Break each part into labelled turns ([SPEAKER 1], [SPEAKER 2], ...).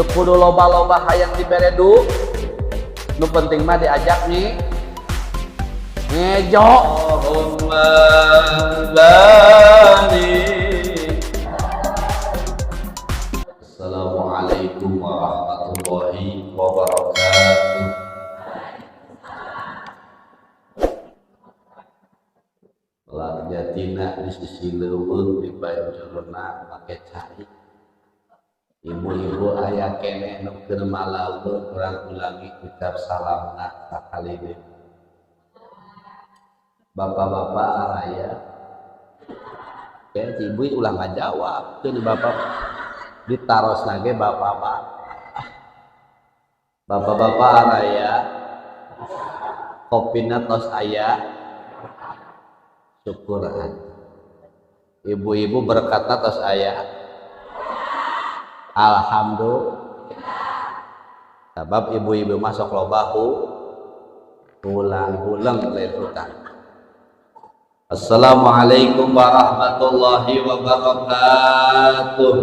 [SPEAKER 1] Teu kudu loba-loba hayang dibere du. Nu penting mah diajak nih ngejo. Allahumma barik. Assalamualaikum warahmatullahi wabarakatuh. Lar jatina di sisi leuweung di banjurna make cai. Ibu-ibu aya keneh nu keur malaweuh kurang ulangi ucap salamna sakali deui. Bapak-bapak araya kayak ibu ulah ngajawab teu di bapak ditaros lagi bapak-bapak. Bapak-bapak araya kopina tos aya syukur. Ibu-ibu berkata tos aya alhamdulillah. Sebab ibu-ibu masuk lobahu ulang-ulang lain hutang. Assalamualaikum warahmatullahi wabarakatuh.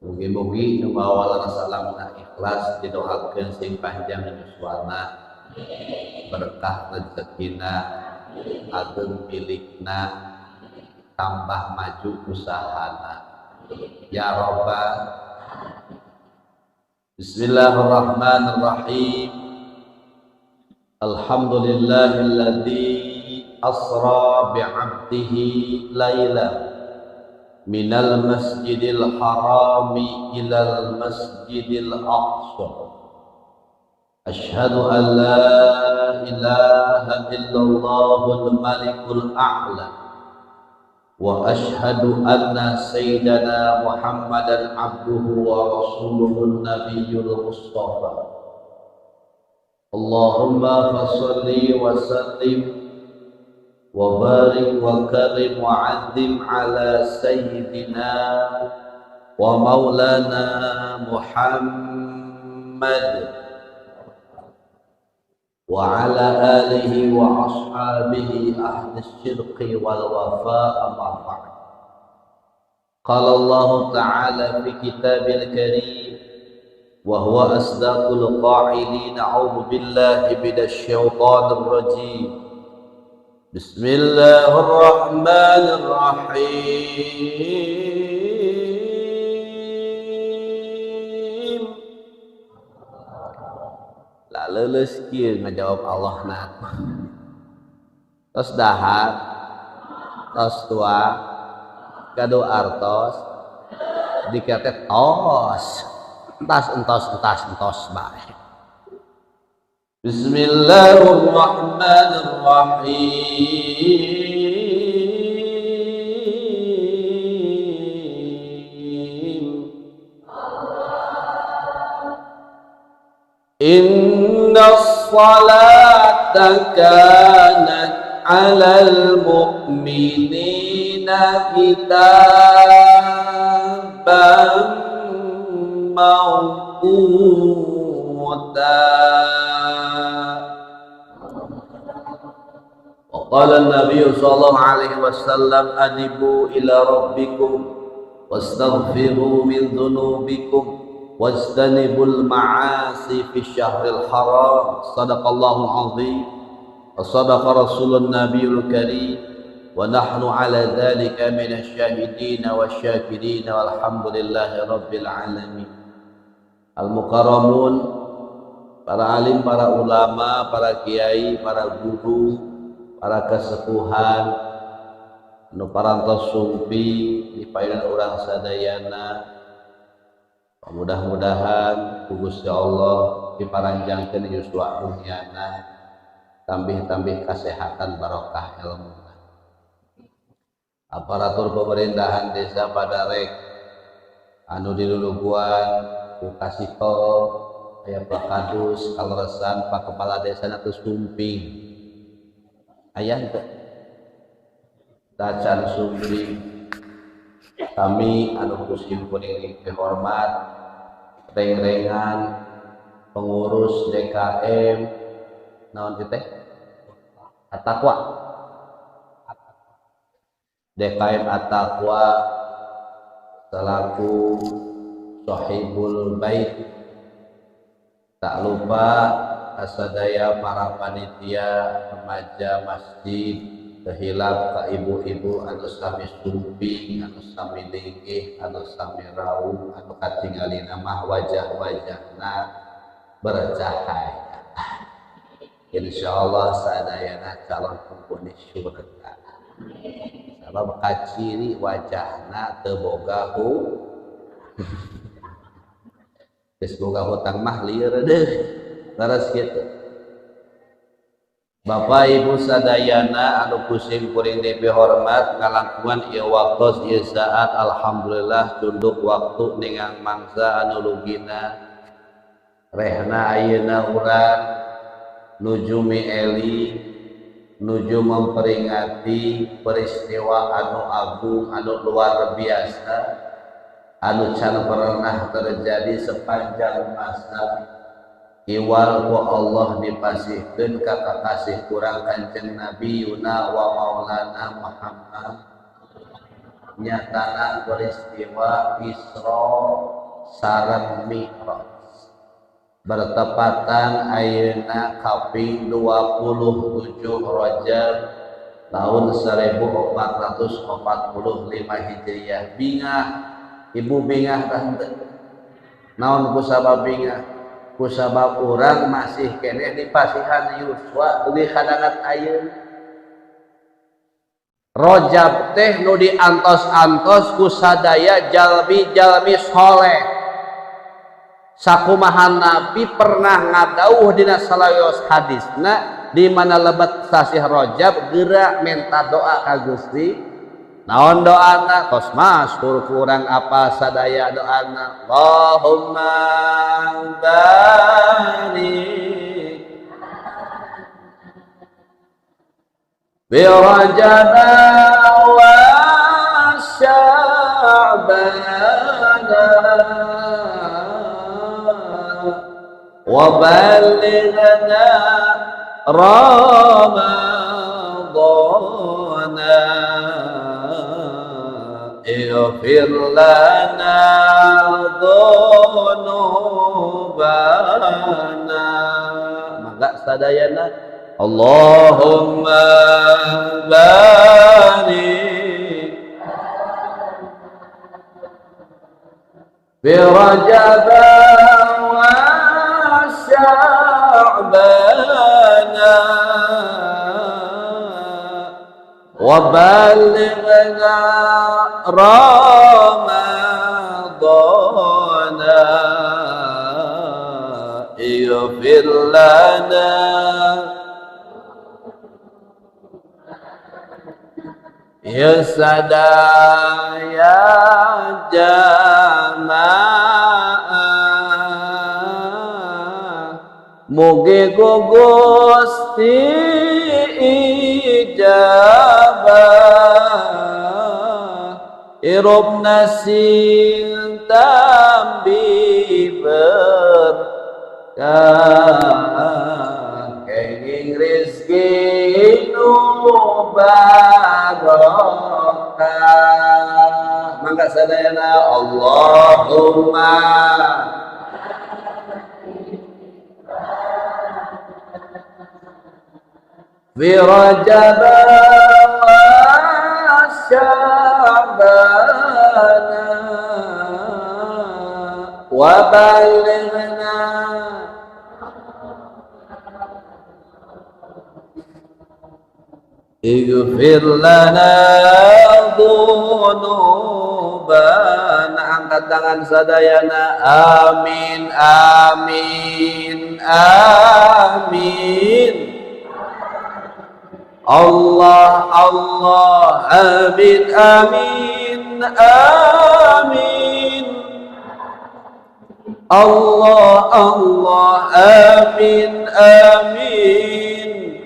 [SPEAKER 1] Mugi-mugi nu mawa salamna ikhlas didoakeun sing panjang yuswana, berkah rezekina, ageng milikna, tambah maju usahana. Ya Rabbal. Bismillahirrahmanirrahim. Alhamdulillahilladzi asra bi'abdihi lailan minal masjidil harami ilal masjidil aqsa. Asyhadu an la ilaha illallahul malikul a'la wa asyhadu anna sayyidana Muhammadan abduhu wa rasuluhun nabiyyul mustafa. Allahumma fassalli wa sallim wa barik wa karim wa azim ala sayyidina wa maulana Muhammad wa ala alihi wa ashabihi ahli syirqi wal wafa amma ba'd. Qala Allah ta'ala fi kitabil karim wa huwa asdaqul qa'ilin, a'udzu billahi minasy syaithanir rajim. Bismillahirrahmanirrahim. La leuleus kieu ngajawab Allah na. Tos dahar, tos tua, gaduh artos, dikira teh tos. Entas entos entas entos bae. Bismillahirrahmanirrahim. Inna ssalata kanat 'alal mu'minina kitaban mawquta. Wa qala an-nabiy sallallahu alaihi wasallam anibu ila rabbikum wastaghfiru min dhunubikum wajtanibul ma'asi fi syahril haram. Sadaqallahu azim wa sadaqa rasulun nabiyul karim wa nahnu ala dhalika minasyahidin wasyakirin walhamdulillahi rabbil alamin. Al-mukarramun, para alim, para ulama, para kiai, para guru, para kesepuhan anu parantos sumpi di payunan urang sadayana. Mudah-mudahan ku Gusti Allah diparanjangkeun yuswa dunyana, tambih-tambih kasehatan barokah ilmu. Aparatur pemerintahan desa Padarek anu diluluguan ku kasito aya Pak Kadus kaleresan Pak Kepala Desa teu sumping aya henteu tacan sumping. Kami anu ku simkuring dihormat reng-rengan pengurus DKM naon ieu teh At-Taqwa, DKM At-Taqwa selaku sahibul bait. Tak lupa kasadaya para panitia remaja masjid, terhilap ka ibu-ibu anu sami sumping, anu sami linggih, anu sami raung, anu katingalina mah wajah-wajahna bercahaya. Insyaallah sadayana calon penghuni surga. Sabab kaciri wajahna teu boga geus boga hutang mah lieur deuh. Leres kitu. Bapak Ibu sadayana anu kusim kuring dipihormat ngalangkungan ieu waktos ieu saat, alhamdulillah tunduk waktu ningang mangsa anu lugina rehna ayeuna urang nuju mieli, nuju memperingati peristiwa anu agung, anu luar biasa, anu can pernah terjadi sepanjang masa. Iwal ku Allah dipasihkeun ka kakasih kurang Kanjeng Nabi Yuna wa Maulana Muhammad. Nyatana peristiwa Isra sareng Mi'raj bertepatan ayeuna kaping 27 Rajab tahun 1445 Hijriah. Bingah ibu bingah tah henteu? Naon kusabab bingah? Kusabab urang masih keneh di pasihan yuswa dugi kadangat ayeuna. Rajab teh nu diantos-antos kusadaya jalmi-jalmi soleh. Sakumaha Nabi pernah ngadauh dina salayos hadisna di mana lebet sasih Rajab geura minta doa ka Gusti. Naon doana? Tos masyhur kurang apa sadaya doana. Allahumma barik bi Rajab wa Sya'ban wa ballighna Ramadhana ighfir lana dzunubana. Mangga sadayana Allahumma barik bi Rajab wa Sya'bana wa ballighna Ramadhana ighfir lana ya sadaya jamaah mugi ku Gusti ijabah irupna sing tambi berkah kenging rezeki nu barokah. Mangga sadayana Allahumma fi Rajab wa Sya'ban wa ballighna ighfir lana dzunubana. Angkat tangan sadayana, amin amin amin. Allah Allah, amin amin amin. Allah Allah, amin amin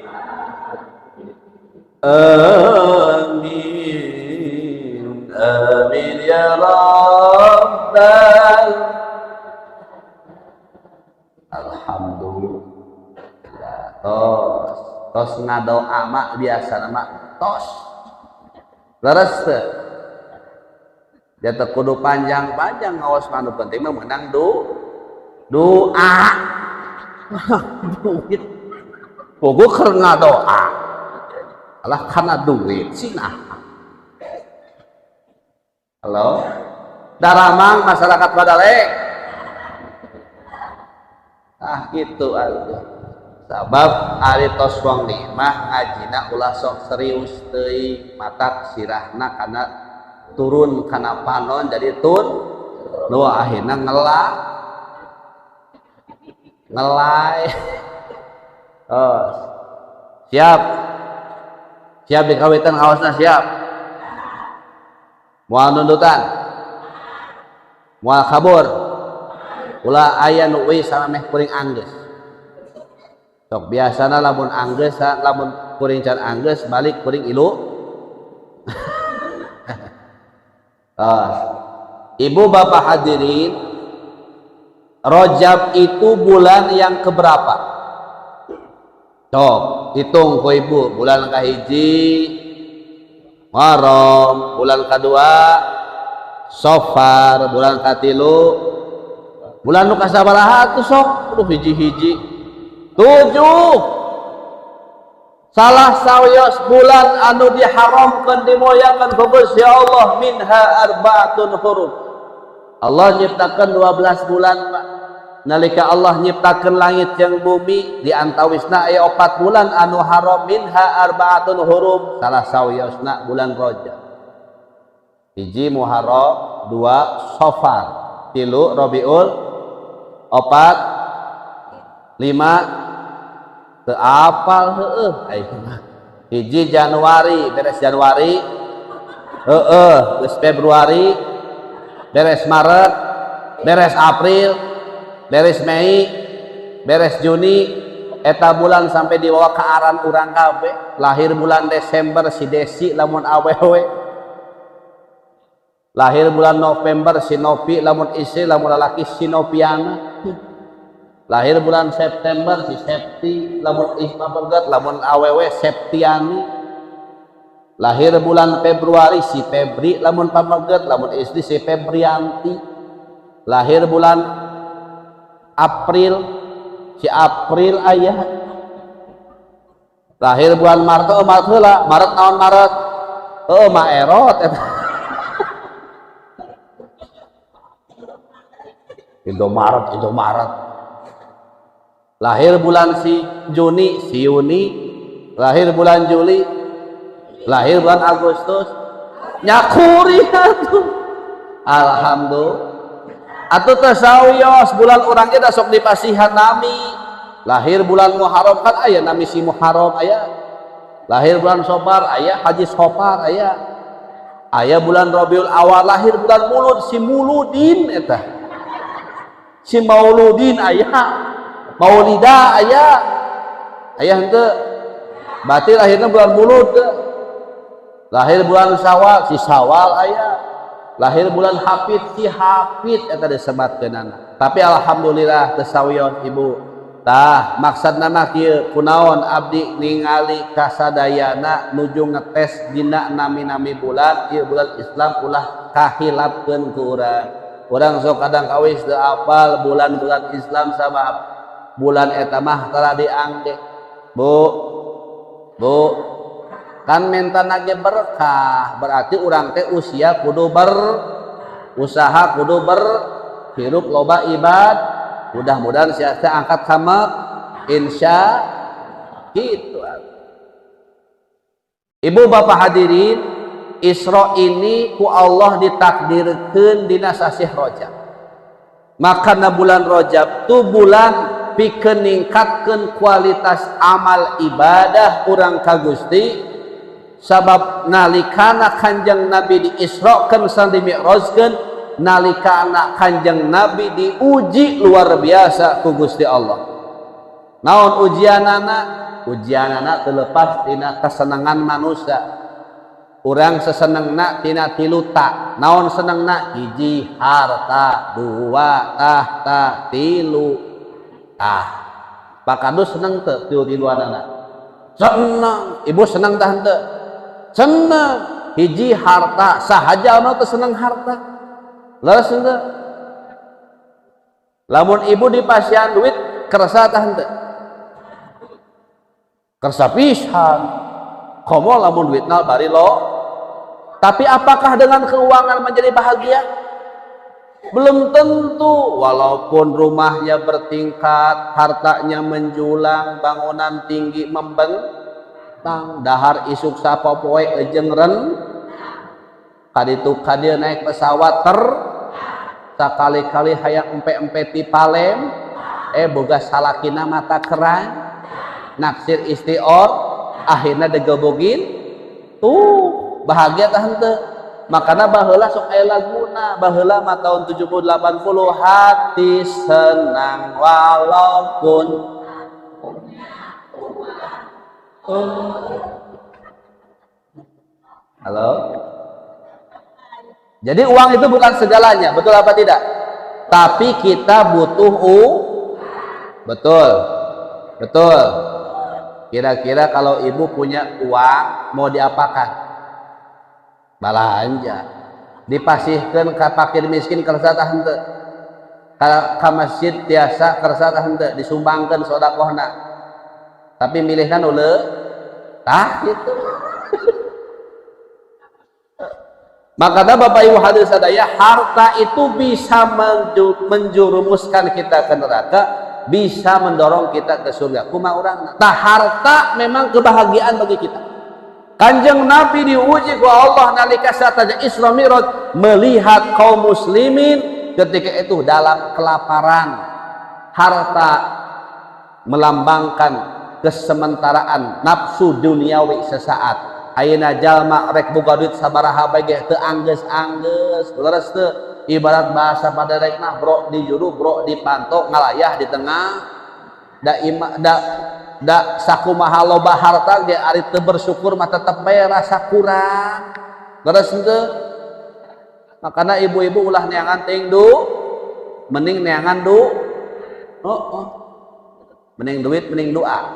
[SPEAKER 1] amin amin ya rabbal. Alhamdulillah. Tos tos ngadoa mak biasa nama tos leres teu. Dia teu kudu panjang-panjang ngaos mah, nu penting mah menang doa. Duit. Puguh keur ngadoa. Alah kana duit sih nah. Halo? Daramang masyarakat Padalek. Ah gitu aja. Sabab ari tos wong mah ngajina ulah sok serius teuing, matak sirahna kana turun kana panon jadi tun nu akhirna ngelai. Oh, siap siap dikawitan ngaosna siap moal nundutan moal kabur ulah aya nu euy samemeh kuring anggeus. Sok biasana lamun anggeus, lamun kuring can anggeus balik kuring ilu. Ibu bapak hadirin, Rajab itu bulan yang keberapa? Sok hitung ku ibu, bulan kahiji Muharram, bulan kedua Safar, bulan katilu, bulan nu kasabaraha tuh sok, aduh hiji-hiji 7. Salah sawios bulan anu diharamkan dimuliakan ku Gusti Allah, minha arbaatun hurum. Allah nyiptakan 12 bulan, Pak. Nalika Allah nyiptakan langit jeung bumi, di antawisna aya 4 bulan anu haram, minha arbaatun hurum. Salah sawiosna bulan Rajab. 1 Muharram, 2 Safar, 3 Rabiul, 4 5 teu apal heueuh aing mah. 1 Januari, beres Januari heueuh, geus Februari, beres Maret, beres April, beres Mei, beres Juni, eta bulan sampai dibawa ke aran urang kabeh. Lahir bulan Desember si Desi lamun awewe, lahir bulan November si Nopi lamun istri, lamun lalaki si Nopiana, lahir bulan September si Septi lamun pameget, lamun awewe Septiani, lahir bulan Februari si Febri lamun pameget, lamun istri si Febrianti, lahir bulan April si April ayah, lahir bulan Maret, oh Maret heula, Maret naon Maret, oh Maerot eta. Indomaret, Indomaret. Lahir bulan si Juni, si Yuni, lahir bulan Juli, lahir bulan Agustus, nyakuri atuh. Alhamdulillah. Atuh teh sawios bulan urang ge da sok dipasihan nami. Lahir bulan Muharram kan aya nami si Muharram aya. Lahir bulan Safar aya Haji Safar aya. Aya bulan Rabiul Awal, lahir bulan Mulud si Muludin eta. Si Mauludin aya. Maulida aya. Aya henteu. Berarti lahirna bulan Mulud teu. Lahir bulan Syawal si Syawal aya. Lahir bulan Hafid si Hafid eta disebatkeunana. Tapi alhamdulillah teu sawios ibu. Tah maksudna mah kieu, kunaon abdi ningali kasadayana nuju ngetes dina nami-nami bulan ieu bulan Islam ulah kahilapkeun ku urang. Urang sok kadang kawis teu apal bulan-bulan Islam sabab bulan eta mah tara diangge. Bu, bu, kan mentana ge berkah, berarti urang teh usia kudu berusaha, kudu berhirup loba ibad. Mudah-mudahan sia teh angkat sama insya gitu. Ibu bapak hadirin, Isra ini ku Allah ditakdirkeun dina sasih Rajab. Maka na bulan Rajab tu bulan pikeun ningkatkeun kualitas amal ibadah urang ka Gusti. Sabab nalikana Kanjeng Nabi diisrokeun sareng dimi'rajkeun, nalikana Kanjeng Nabi diuji luar biasa ku Gusti Allah. Naon ujianana? Ujianana terlepas tina kesenangan manusia. Urang sesenengna tina tilu ta. Naon senengna? 1 harta, 2 tahta, 3 tah. Pak Kadus seneng teu tilu-tiluanana? Seneng. Ibu seneng tah henteu? Seneng. Hiji, harta. Saha anu teu seneng harta? Leres henteu? Lamun ibu dipasihan duit, kersa tah henteu? Kersa pisan. Komo lamun duitna bari lo. Tapi apakah dengan keuangan menjadi bahagia? Belum tentu. Walaupun rumahnya bertingkat, hartanya menjulang, bangunan tinggi membentang, dahar isuk sapopoe ejeng ren, kaditu kadieu naik pesawat ter, sakali-kali hayang empe-empe ti Palem, boga salakina mata keran, naksir istri or, akhirnya digebugin, tuh bahagia tah henteu? Makanya baheula sok aya laguna, baheula mah tahun 70 80, hati senang walaupun oh. Halo. Jadi uang itu bukan segalanya, betul apa tidak? Tapi kita butuh betul. Betul. Kira-kira kalau ibu punya uang mau diapakan? Balanja. Dipasihkan ke fakir miskin kersa tah henteu? Ka masjid tiasa kersa tah henteu? Disumbangkeun sodakohna. Tapi milihna nu tah gitu. Maka Bapak Ibu hadir sadaya, harta itu bisa menjurumuskan kita ke neraka, bisa mendorong kita ke surga. Kumaha urang? Tah, harta memang kebahagiaan bagi kita. Kanjeng Nabi diuji ku Allah nalika saat Isra Mi'raj melihat kaum muslimin ketika itu dalam kelaparan. Harta melambangkan kesementaraan nafsu duniawi sesaat. Ayeuna jalma rek boga duit sabaraha bae ge teu anggeus-anggeus, leres teu? Ibarat bahasa pada rek mah bro di juru, bro di panto, ngalayah di tengah. Da ima, da da sakumaha loba harta ge ari teu bersyukur mah tetep bae rasa kurang, leres henteu? Makana ibu-ibu ulah neangan teuing du, mending neangan du, oh. Mending duit, mending doa,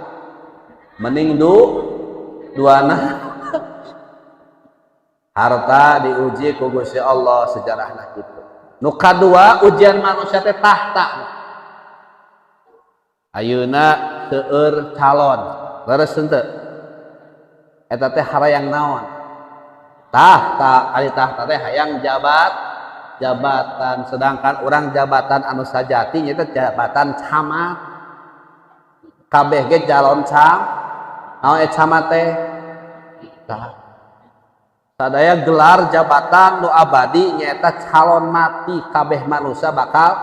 [SPEAKER 1] mending du duana. Harta diuji ku Gusti Allah, sejarahna kitu. Nu kadua, ujian manusia teh tahta. Ayeuna seueur calon, leres henteu? Eta teh harayang naon? Tahta. Ari tahta teh hayang jabatan, sedangkan orang jabatan anu sajati nyaeta jabatan camat. Kabeh ge calon cam naon camat teh. Tah, sadaya gelar jabatan nu abadi nyaeta calon mati. Kabeh manusia bakal,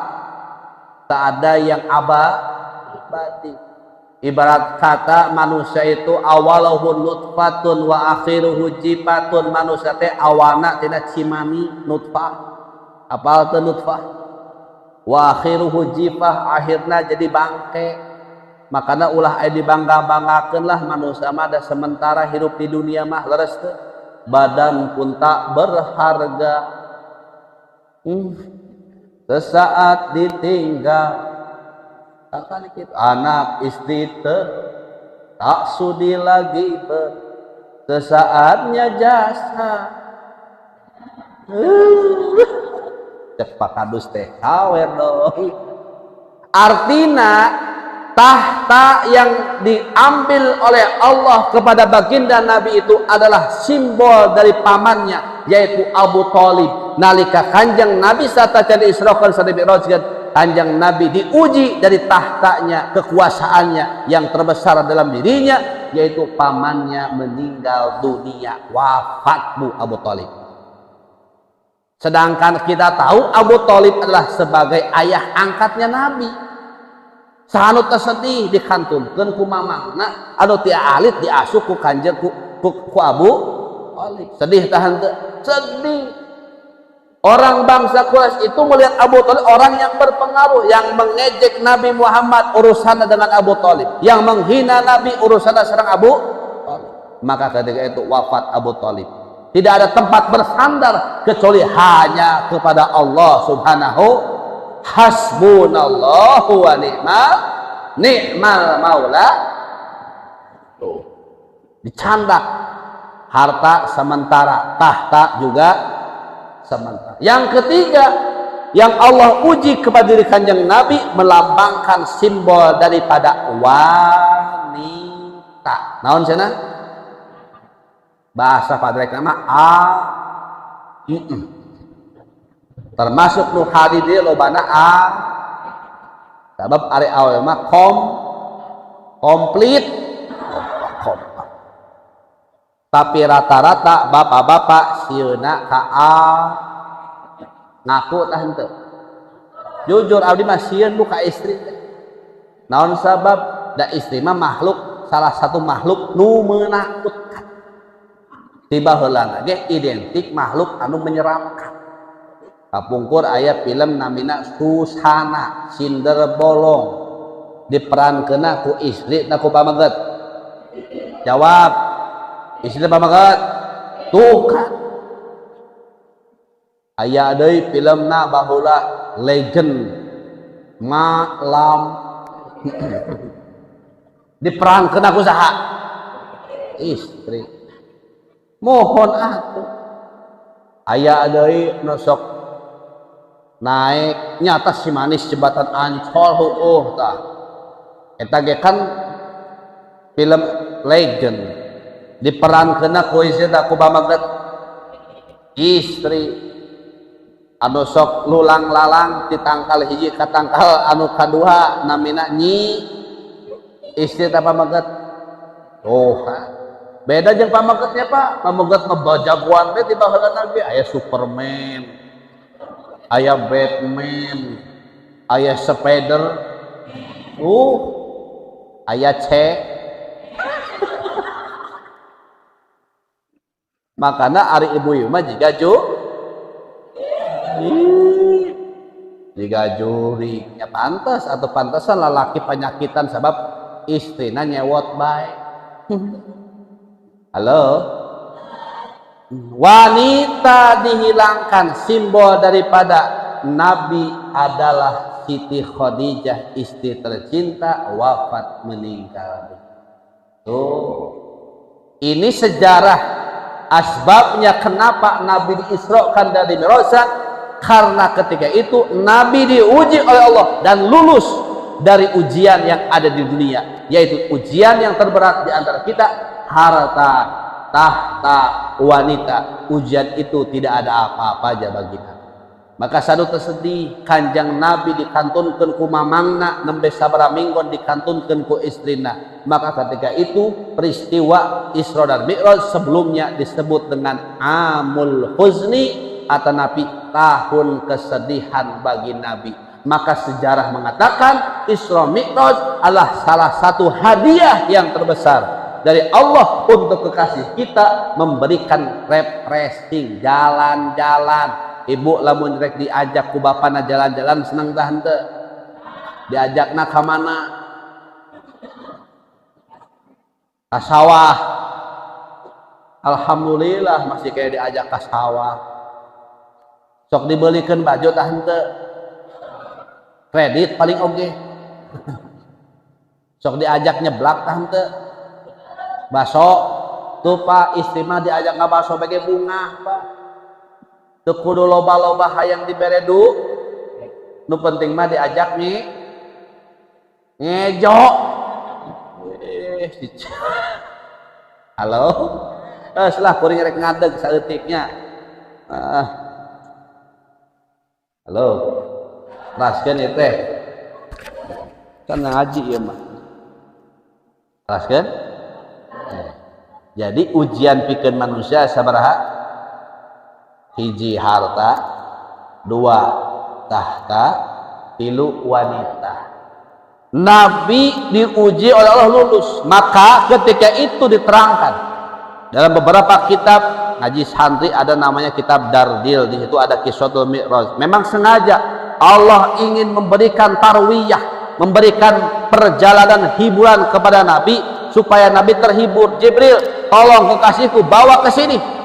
[SPEAKER 1] tak ada yang abadi. Ibarat kata manusia itu awaluhu nutfatun wa akhiruhu jifatun. Manusia teh awalna tina cimami, nutfah. Apal teu nutfah? Wa akhiruhu jifah, akhirna jadi bangke. Makana ulah aya dibangga-banggakeun lah, manusia mah da sementara hirup di dunia mah, leres teu? Badan pun tak berharga, Sesaat ditinggal akan gitu. Anak istri tak sudi lagi ber sesaatnya jasa. Cek Pak Kadus teh sawer dong. Artina tahta yang diambil oleh Allah kepada baginda Nabi itu adalah simbol dari pamannya, yaitu Abu Talib. Nalika Kanjeng Nabi satacan Isra'kan sareng Mi'rajkan, Kanjeng Nabi diuji dari tahtanya, kekuasaannya yang terbesar dalam dirinya, yaitu pamannya meninggal dunia, wafat Bu Abu Talib. Sedangkan kita tahu Abu Talib adalah sebagai ayah angkatnya Nabi. Saha nu sedih? Dikantunkeun ku mamangna anu ti alit diasuh ku kanjeng ku Abu Thalib. Sedih tah henteu? Sedih. Orang bangsa Quraisy itu melihat Abu Thalib orang yang berpengaruh, yang mengejek Nabi Muhammad urusannya dengan Abu Thalib, yang menghina Nabi urusannya serang Abu Thalib. Maka ketika itu wafat Abu Thalib, tidak ada tempat bersandar kecuali hanya kepada Allah Subhanahu. Hasbunallahu wa ni'mal ni'mal maula. Tuh. Dicandak. Harta sementara, tahta juga sementara. Yang ketiga yang Allah uji kepada diri Kanjeng Nabi melambangkan simbol daripada wanita. Naon cenah? Bahasa padrek nama a. Termasuk nu hadir lobana a. Sabab ari awewe mah komplit, kompak. Tapi rata-rata bapak-bapak sieuna ka a, ngaku tah henteu? Jujur, abdi mah sieun, Bu, ka istri teh. Naon sabab? Da istri mah makhluk, salah satu makhluk nu menakutkan. Tiba heula ge identik makhluk anu menyeramkan. Kapungkur aya film namina Susana Sinder Bolong, diperankeun ku istri na ku pameget? Jawab, istri pameget? Tuh kan, aya deui filmna baheula, legend, Mak Lampir, diperankeun ku saha? Istri. Mohon atuh, aya deui nu sok naik nyata si manis jembatan Ancol, heueuh tah, eta ge kan film legend, diperankeun ku istri ku pameget? Istri. Anu sok lulang lalang di tangkal hiji ka tangkal anu kadua, namina Nyi, istri ta pameget? Oh, beda jeung pamegetnya, Pak. Pameget mah bajagoan we ti baheula ge, aya Superman, aya Batman, aya Spider, aya C. Makana ari ibu ieu mah jiga ju jiga juri ya, pantas atau pantasan lalaki penyakitan sebab istrina nyewot bae. Halo, wanita dihilangkan, simbol daripada Nabi adalah Siti Khadijah, istri tercinta, wafat meninggal. Tuh, ini sejarah asbabnya kenapa Nabi diisrokan dari Mi'raj, karena ketika itu Nabi diuji oleh Allah dan lulus dari ujian yang ada di dunia, yaitu ujian yang terberat di antara kita, harta, tahta, wanita. Ujian itu tidak ada apa-apa aja bagi Nabi. Maka sadu tersedih, Kanjeng Nabi dikantunkeun ku mamangna, nembe sabaraha minggon dikantunkeun ku istrina. Maka ketika itu peristiwa Isra dan Mi'raj sebelumnya disebut dengan Amul Huzni atau Nabi, tahun kesedihan bagi Nabi. Maka sejarah mengatakan Isra Mi'raj adalah salah satu hadiah yang terbesar dari Allah untuk kekasih kita, memberikan refreshing, jalan-jalan. Ibu lamun rek diajak ku bapana jalan-jalan, seneng tah henteu? Diajakna ka mana? Ka sawah. Alhamdulillah masih kayak diajak ka sawah. Sok dibelikan baju tah henteu? Kredit paling oge. Sok diajak nyeblak tah henteu? Baso tuh, Pak. Istri mah diajak ngabaso bage bunga, Pak. Teu kudu loba-loba hayang dibere du, nu penting mah diajak nih ngejo. Halo, selah kuring rek ngadeg saeutiknya. Ah. Halo, raskeun ieu teh kan ngaji ieu mah, raskeun. Jadi ujian pikeun manusia sabaraha? Hiji harta, dua tahta, tilu wanita. Nabi diuji oleh Allah, lulus. Maka ketika itu diterangkan dalam beberapa kitab ngaji santri, ada namanya kitab Dardil, di situ ada Kiswatul Mi'raj. Memang sengaja Allah ingin memberikan tarwiyah, memberikan perjalanan hiburan kepada Nabi supaya Nabi terhibur. Jibril, tolong kekasihku bawa ke sini.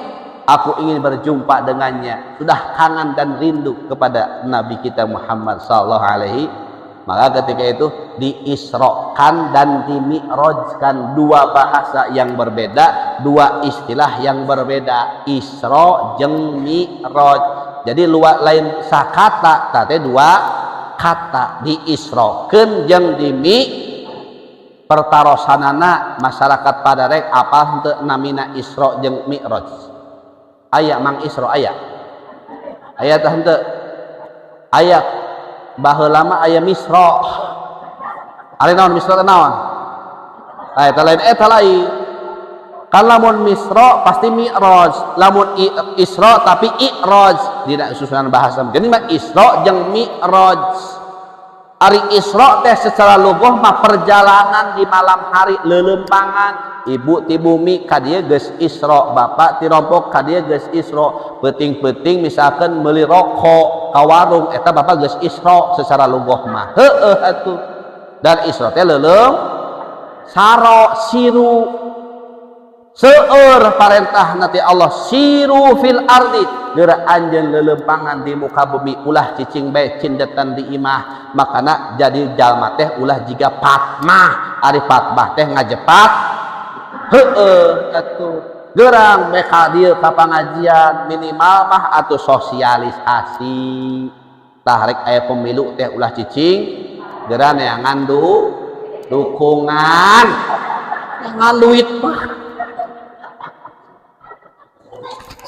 [SPEAKER 1] Aku ingin berjumpa dengannya. Sudah kangen dan rindu kepada Nabi kita Muhammad sallallahu alaihi. Maka ketika itu diisrokan dan dimi'rajkan, dua bahasa yang berbeda, dua istilah yang berbeda, Isra jeung Mi'raj. Jadi luar lain sakata, tapi dua kata, diisrokeun jeung dimi. Pertarosanana masyarakat Padarek apa henteu namina Isra jeung Mi'raj? Aya Mang Isra aya? Aya tah henteu? Aya. Baheula mah aya Misra. Ari naon Misra teh naon? Tah eta lain, eta lain. Kan lamun Misra pasti Mi'raj, lamun Isra tapi I'raj dina susunan bahasa. Jadi mah Isra jeung Mi'raj. Ari Isra teh secara luguh mah perjalanan di malam hari, leuleumpangan. Ibu ti bumi ka dieu geus Isra, bapak ti rompok ka dieu geus Isra. Peuting-peuting misalkan meuli rokok ka warung eta bapak geus Isra secara luguh mah. Heueuh atuh. Dan Isra teh leuleum saro siru. Seueur parentah nanti Allah, siru fil ardi, geura anjeun leuleumpangan di muka bumi, ulah cicing bae cindetan di imah. Makana jadi jalma teh ulah jiga Fatmah. Ari Fatmah teh ngajepat heueuh atuh, gerang meka dieu ka pangajian minimal mah atuh sosialisasi. Tah rek aya pemilu teh ulah cicing, geura neangan dukungan, neangan duit mah.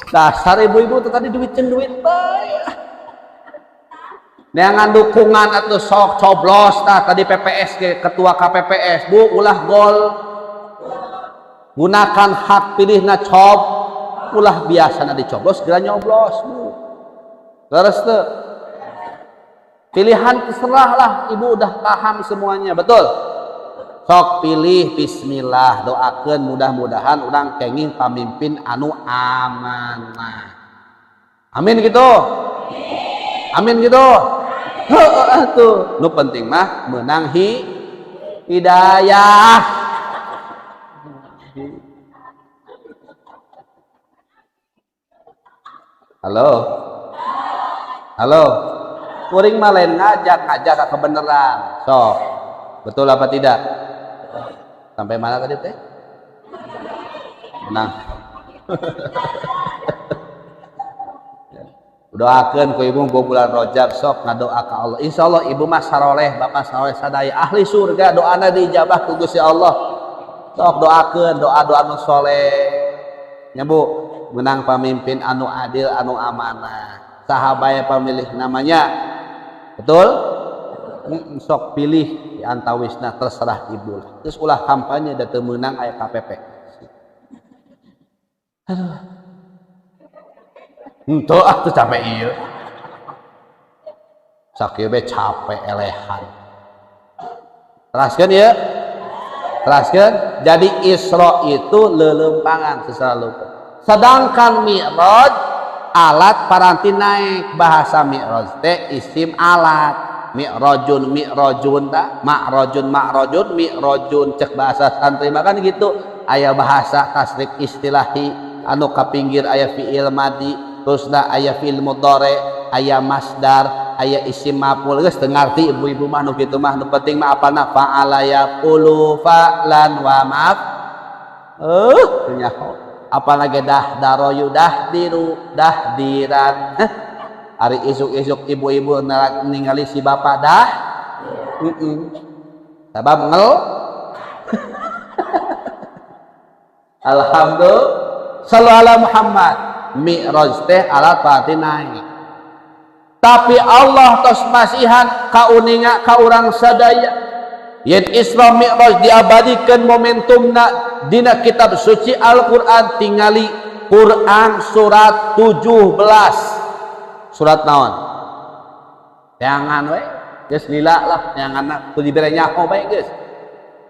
[SPEAKER 1] Dasar ibu-ibu tuh tadi duit jeung duit bae. Neangan dukungan atau sok coblos. Tah tadi PPS ge, ketua KPPS, Bu, ulah gol. Gunakan hak pilihna cob, ulah biasana dicoblos geura nyoblos, Bu. Terus tuh pilihan terserah lah, ibu udah paham semuanya, betul? Sok pilih bismillah, doakeun mudah-mudahan urang kenging pamimpin anu amanah. Amin gitu. Amin gitu. Heueuh atuh. Nu penting mah menang hidayah. Halo. Halo. Kuring mah lain ngajak, ngajak ke kebenaran. Sok. Betul apa tidak? Sampai mana tadi teh? Menang. Doakeun ku ibu bulan Rajab, sok ngadoa ka Allah. Insyaallah ibu mah saroleh, bapak saroleh, sadaya ahli surga, doana diijabah ku Gusti Allah. Sok doakeun doa-doa nu soleh. Nya Bu, menang pamimpin anu adil, anu amanah. Saha bae pamilih namanya. Betul? Sok pilih di antawisna terserah ibu lah. Terus ulah kampanye da teu meunang aya KPP. Aduh. Henteu ah teu capek ieu. Sakieu be capek elehan. Teraskeun ieu? Teraskeun. Jadi Isra itu leuleumpangan secara lupa. Sedangkan Mi'raj alat paranti naik. Bahasa Mi'raj teh isim alat. Mi'rajun mi'rajun ta, ma'rajun ma'rajun mi'rajun, cek bahasa santri mah kan gitu. Aya bahasa tasrif istilahi anu kapinggir aya fi'il madi, terusna aya fi'il mudhari, aya masdar, aya isim maf'ul. Geus teu ngarti ibu-ibu mah nu kitu mah, nu penting mah apana fa'ala yaqulu fa'lan wa maf. Teu nyaho. Apalagi dah daroyu dah diru dah diran. Heh. Ari isuk-isuk ibu-ibu ningali si bapak dah. Sabab ngel. Alhamdulillah. Sallu ala Muhammad. Mi'raj teh alat pati naik. Tapi Allah tos masihan kauninga ka urang sadaya. Yen Isra Mi'raj diabadikan momentumna dina kitab suci Al-Qur'an, tingali Quran surat 17. Surat naon? Jangan we, geus lila lah jangan ku dibere nyaho bae geus.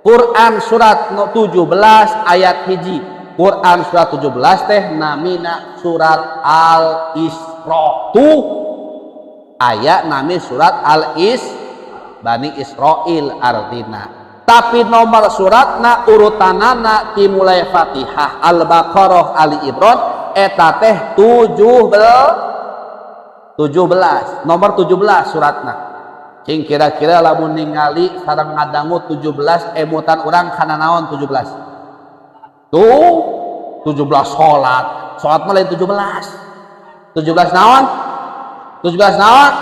[SPEAKER 1] Quran surat 17 ayat 1. Quran surat 17 teh namina surat Al-Isra. Tuh aya nami surat Al-Is Bani Israil artina. Tapi nomor suratna urutanana dimulai Fatihah, Al-Baqarah, Ali Imran eta teh 17, nomor 17 suratna. Cing kira-kira lamun ningali sareng ngadangu 17 emutan urang kana naon 17? Tuh 17 salat. Salat mah lain 17. 17 naon? 17 naon?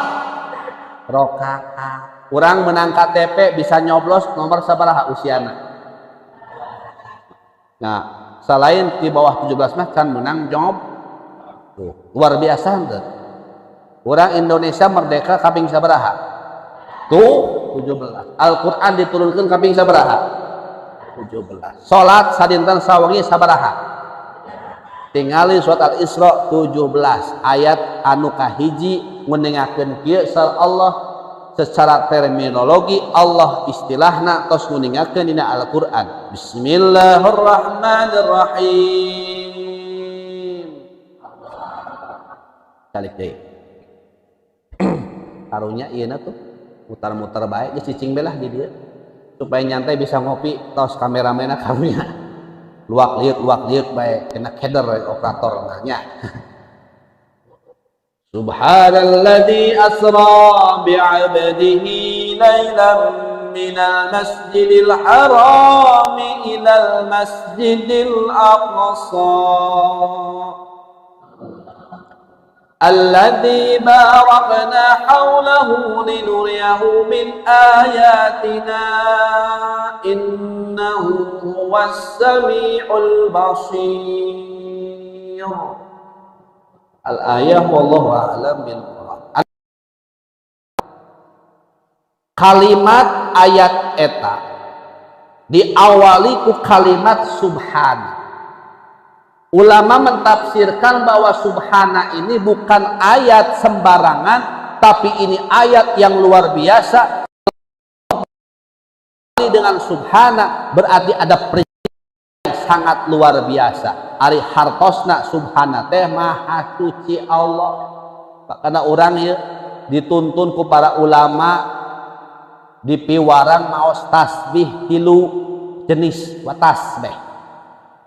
[SPEAKER 1] Rakaat. Urang menang KTP bisa nyoblos nomor sabaraha usiana? Nah, selain di bawah 17 mah can menang job. Tuh, luar biasa henteu? Urang Indonesia merdeka kaping sabaraha? Tuh 17. Al-Quran diturunkan kaping sabaraha? 17. Salat sadinten sawengi sabaraha? Tingali surat Al-Isra 17 ayat anu kahiji nguningakeun kieu sal Allah secara terminologi Allah istilahna tos nguningakeun dina Al-Qur'an. Bismillahirrahmanirrahim. Calik deui. Karunya ieu na tuh mutar-mutar baik geus cicing belah di dieu supaya nyantai bisa ngopi tos kameramena karunya luak liuk bae kena keder operator nanya. Subhanalladzi asra bi'abdihi lailan minal masjidil harami ilal masjidil aqsa alladzi barakna hawlahu linuriyahu min ayatina innahu huwas samiul basir. Al-ayah wallahu a'lam bil murad. Kalimat ayat eta diawali ku kalimat subhan. Ulama mentafsirkan bahwa subhana ini bukan ayat sembarangan, tapi ini ayat yang luar biasa. Dengan subhana berarti ada peristiwa yang sangat luar biasa. Ari hartosna subhana teh maha suci Allah. Karena orang ya dituntun ku para ulama dipiwarang maos tasbih tilu jenis wa tasbih.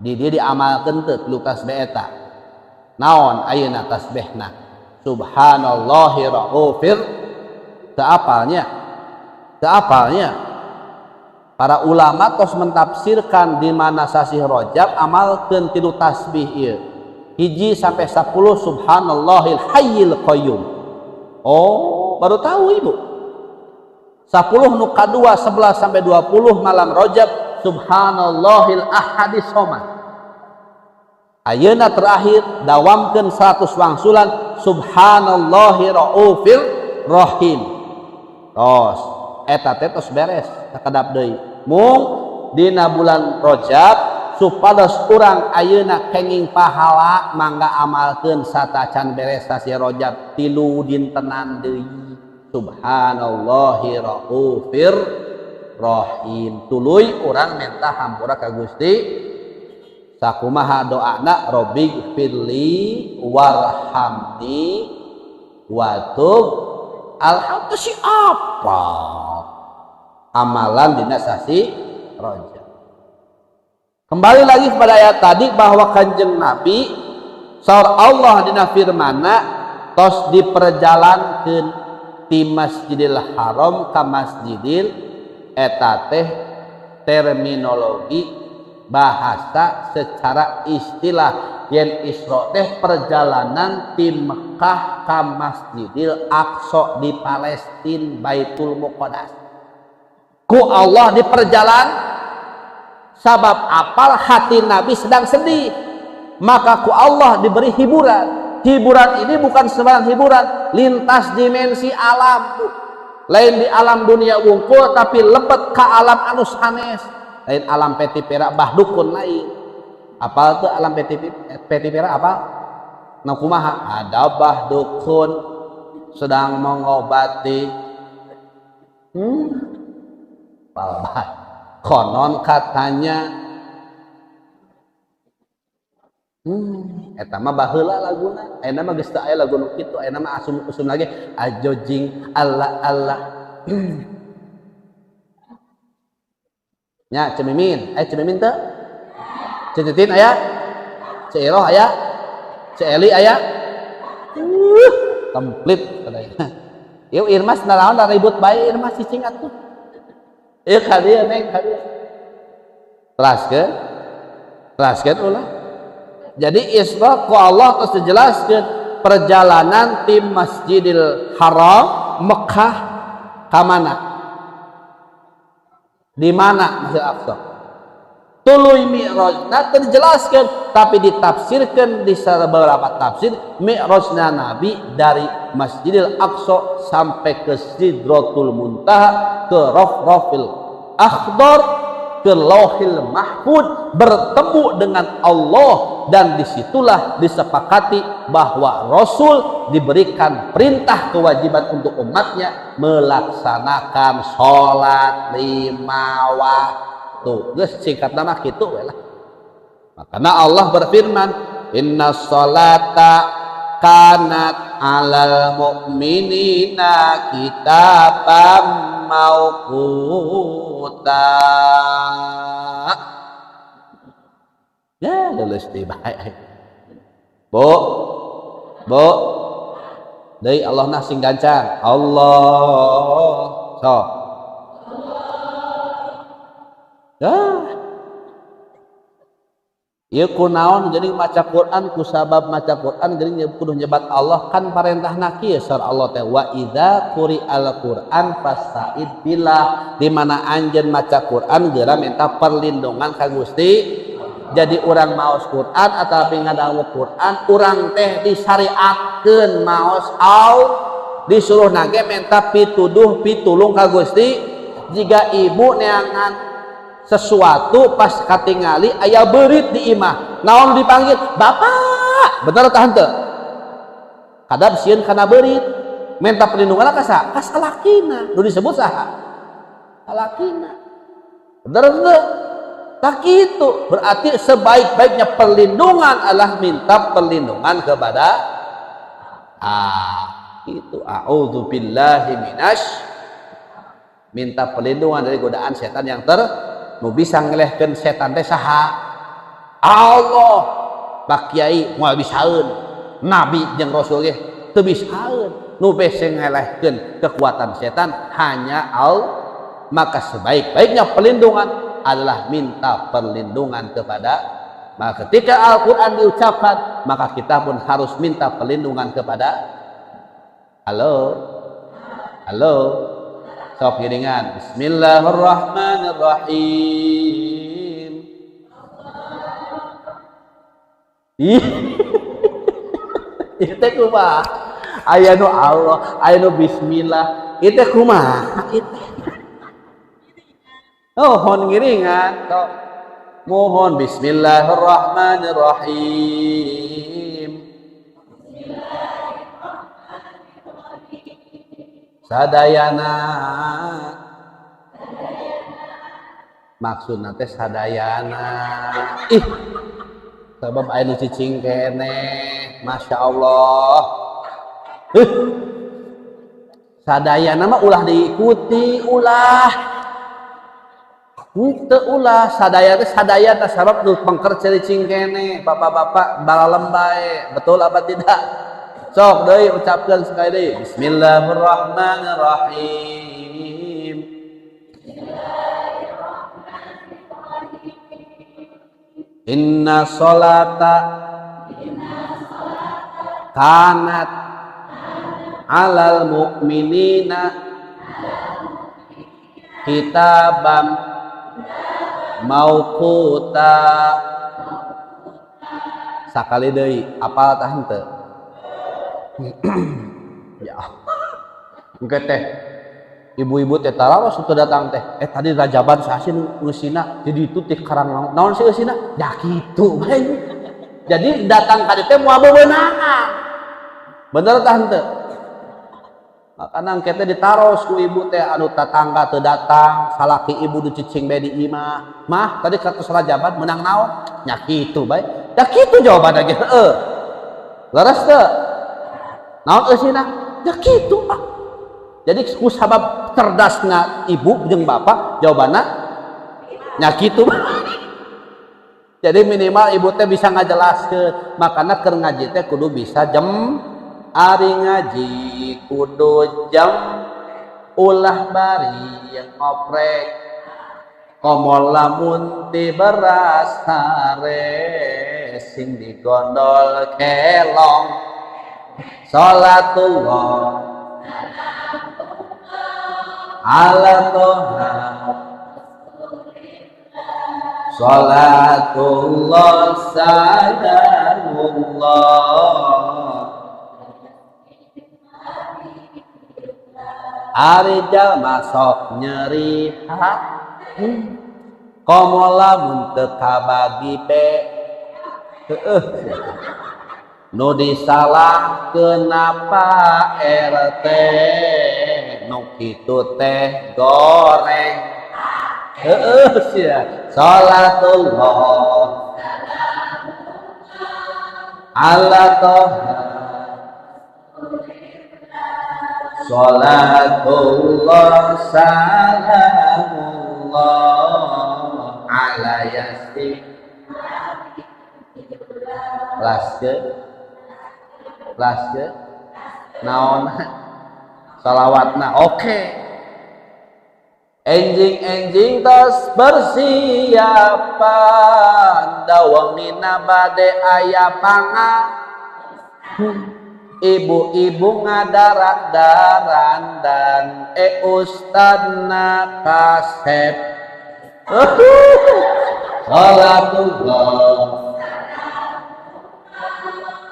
[SPEAKER 1] Di dia diamalkeun teu tilu tasbih eta. Naon ayeuna tasbihna? Subhanallahi raufir. Teu apalnya? Teu apalnya? Para ulama tos mentafsirkan di mana sasih Rajab amalkeun tilu tasbih ieu. 1 sampai 10 subhanallahil hayyil qayyum. Oh, baru tahu ibu. 10 nu kadua 11 sampai 20 malam Rajab subhanallahil ahadis somad. Ayeuna terakhir dawamkeun 100 wangsulan subhanallahi raufir rahim. Tos eta teh tos beres sakedap deui. Mung dina bulan Rajab supados urang ayeuna kenging pahala mangga amalkeun satacan beres sasi Rajab 3 dintenan deui. Subhanallahi raufir rahim. Tuluy urang minta hampura ka Gusti. Sakumaha doana Rabbighfirli warhamni watub alhamdulillah si apa amalan dina sasi Rajab. Kembali lagi kepada ayat tadi bahwa Kanjeng Nabi saur Allah dina firmana tos diperjalankeun ti Masjidil Haram ka Masjidil eta teh terminologi bahasa secara istilah yen Isra teh perjalanan ti Mekah ka Masjidil Aqsa di Palestina Baitul Muqaddas. Ku Allah diperjalan sabab apal hati Nabi sedang sedih, maka ku Allah diberi hiburan. Hiburan ini bukan sembarang hiburan, lintas dimensi alam. Lain di alam dunia wungkul tapi lebet ke alam anu sanes. Lain alam peti perak bah dukun lain. Apa tuh alam peti peti perak apa? Nah kumaha? Ada bah dukun sedang mengobati. Palbah. Konon katanya eta mah baheula laguna. Ayeuna mah geus teu aya lagu nu kitu. Ayeuna mah asum-usum lagi ajojing Allah Allah. Nya Cemimin, aya Cemimin teu? Cetitin aya? Ceiroh aya? Ceeli aya? Komplit sadayana. Ieu Irmas naraon da ribut bae Irmas cicing atuh. Ieu ka dieu neng ka dieu. Teraskeun. Teraskeun ulah. Jadi Isra ku Allah terus dijelaskeun perjalanan tim Masjidil Haram Mekah ka mana? Di mana Masjid Aqsa? Tuluy Mi'rajna teu dijelaskeun, tapi ditafsirkan di beberapa tafsir Mi'rajna Nabi dari Masjidil Aqsa sampai ke Sidratul Muntaha, ke Rafrafil Akhdar, ke Lauhil Mahfud, bertemu dengan Allah, dan disitulah disepakati bahwa Rasul diberikan perintah kewajiban untuk umatnya melaksanakan sholat 5 waktu. Geus singkat nama kitu we lah. Makanya Allah berfirman, inna sholata kanat alal mu'minina kitaban mauquta. Ya lulus di bae. Bu, bu, deui Allah nah sing gancang. Allah, so. Ya. Ieu kunaon jadi maca Quran ku sabab maca Quran jadi kudu nyebat Allah kan parentahna kieu saur Allah teh wa idza quri'al Qur'an fasta'id billah, di mana anjeun maca Quran geura minta perlindungan ka Gusti. Jadi urang maos Quran atawa ngadangu Quran urang teh disyariatkeun maos au disuruh nage minta pituduh pitulung ka Gusti. Jika ibu neangan sesuatu pas katingali aya beurit di imah naon dipanggil bapak, bener tah henteu? Kadap sieun kana beurit minta perlindungan ka saha? Ka salakina. Nu disebut saha? Salakina. Bener henteu? Tak gitu. Berarti sebaik-baiknya perlindungan adalah minta perlindungan kepada itu a'udzubillahi minas, minta perlindungan dari godaan setan yang nu bisa ngelehkeun setan teh saha? Allah. Pak Kiai moal bisaeun, nabi jeung rasul ge teu bisaeun. Nu bese ngelehkeun kekuatan setan hanya Allah. Maka sebaik-baiknya perlindungan adalah minta perlindungan kepada. Maka ketika Al-Quran diucapkan, maka kita pun harus minta perlindungan kepada. Halo, halo, sok giringan. Bismillahirrahmanirrahim. Ih, itu kumaha? Aya nu Allah, aya nu bismillah. Itu kumaha? Itu. Oh, hon ngiringan. Sok. Mohon bismillahirrahmanirrahim. Sadayana. Maksudna teh sadayana. Ih. Sabab aya nu cicing keneh. Masya Allah. Sadayana mah ulah diikuti, ulah. Henteu ulah sadaya teh sadaya teh sabab nu pengker cicing keneh, bapak-bapak balalem bae. Betul apa tidak? Sok deui ucapkeun sekali deui. Bismillahirrahmanirrahim. Inna sholata kanat alal mu'minina kitabam mauquta. Sakali deui apal tah henteu? Ya engke teh ibu-ibu teh tarawas teu datang teh. Tadi rajaban saha sih nu eusina di ditu teh karang naon sih eusina? Ya kitu bae. Jadi datang ka dieu teh moal bebenangan. Bener tah henteu? Makana engke teh ditaros ku ibu teh anu tatangga teu datang, salaki ibu nu cicing bae di imah. Mah tadi katus rajaban menang naon? Nya kitu bae. Ya kitu jawabanna ge heueuh. Leres teu? Naon eusina? Ya kitu Pak. Jadi ku sabab cerdasna ibu jeung bapak jawabanna nya kitu. Jadi minimal ibu teh bisa ngajelaskeun, makana keur ngaji teh kudu bisa Ari ngaji kudu jam ulah bari yang ngoprek komo lamun ti beras sare sing digondol kelong. Salatullah ala toha salatullah salamullah. Ari jalma sok nyeri hati komo lamun teu kabagi be heueuh nu disalahkeun apa RT nu kitu teh goreng heueuh sia. Salatullah ala toha salatullah salamullah ala yasin. Laske naon salawatna oke. Enjing-enjing tos persiapan dawangina bade aya panga ibu-ibu ngadarak darandan ustadna kasep. Salatullah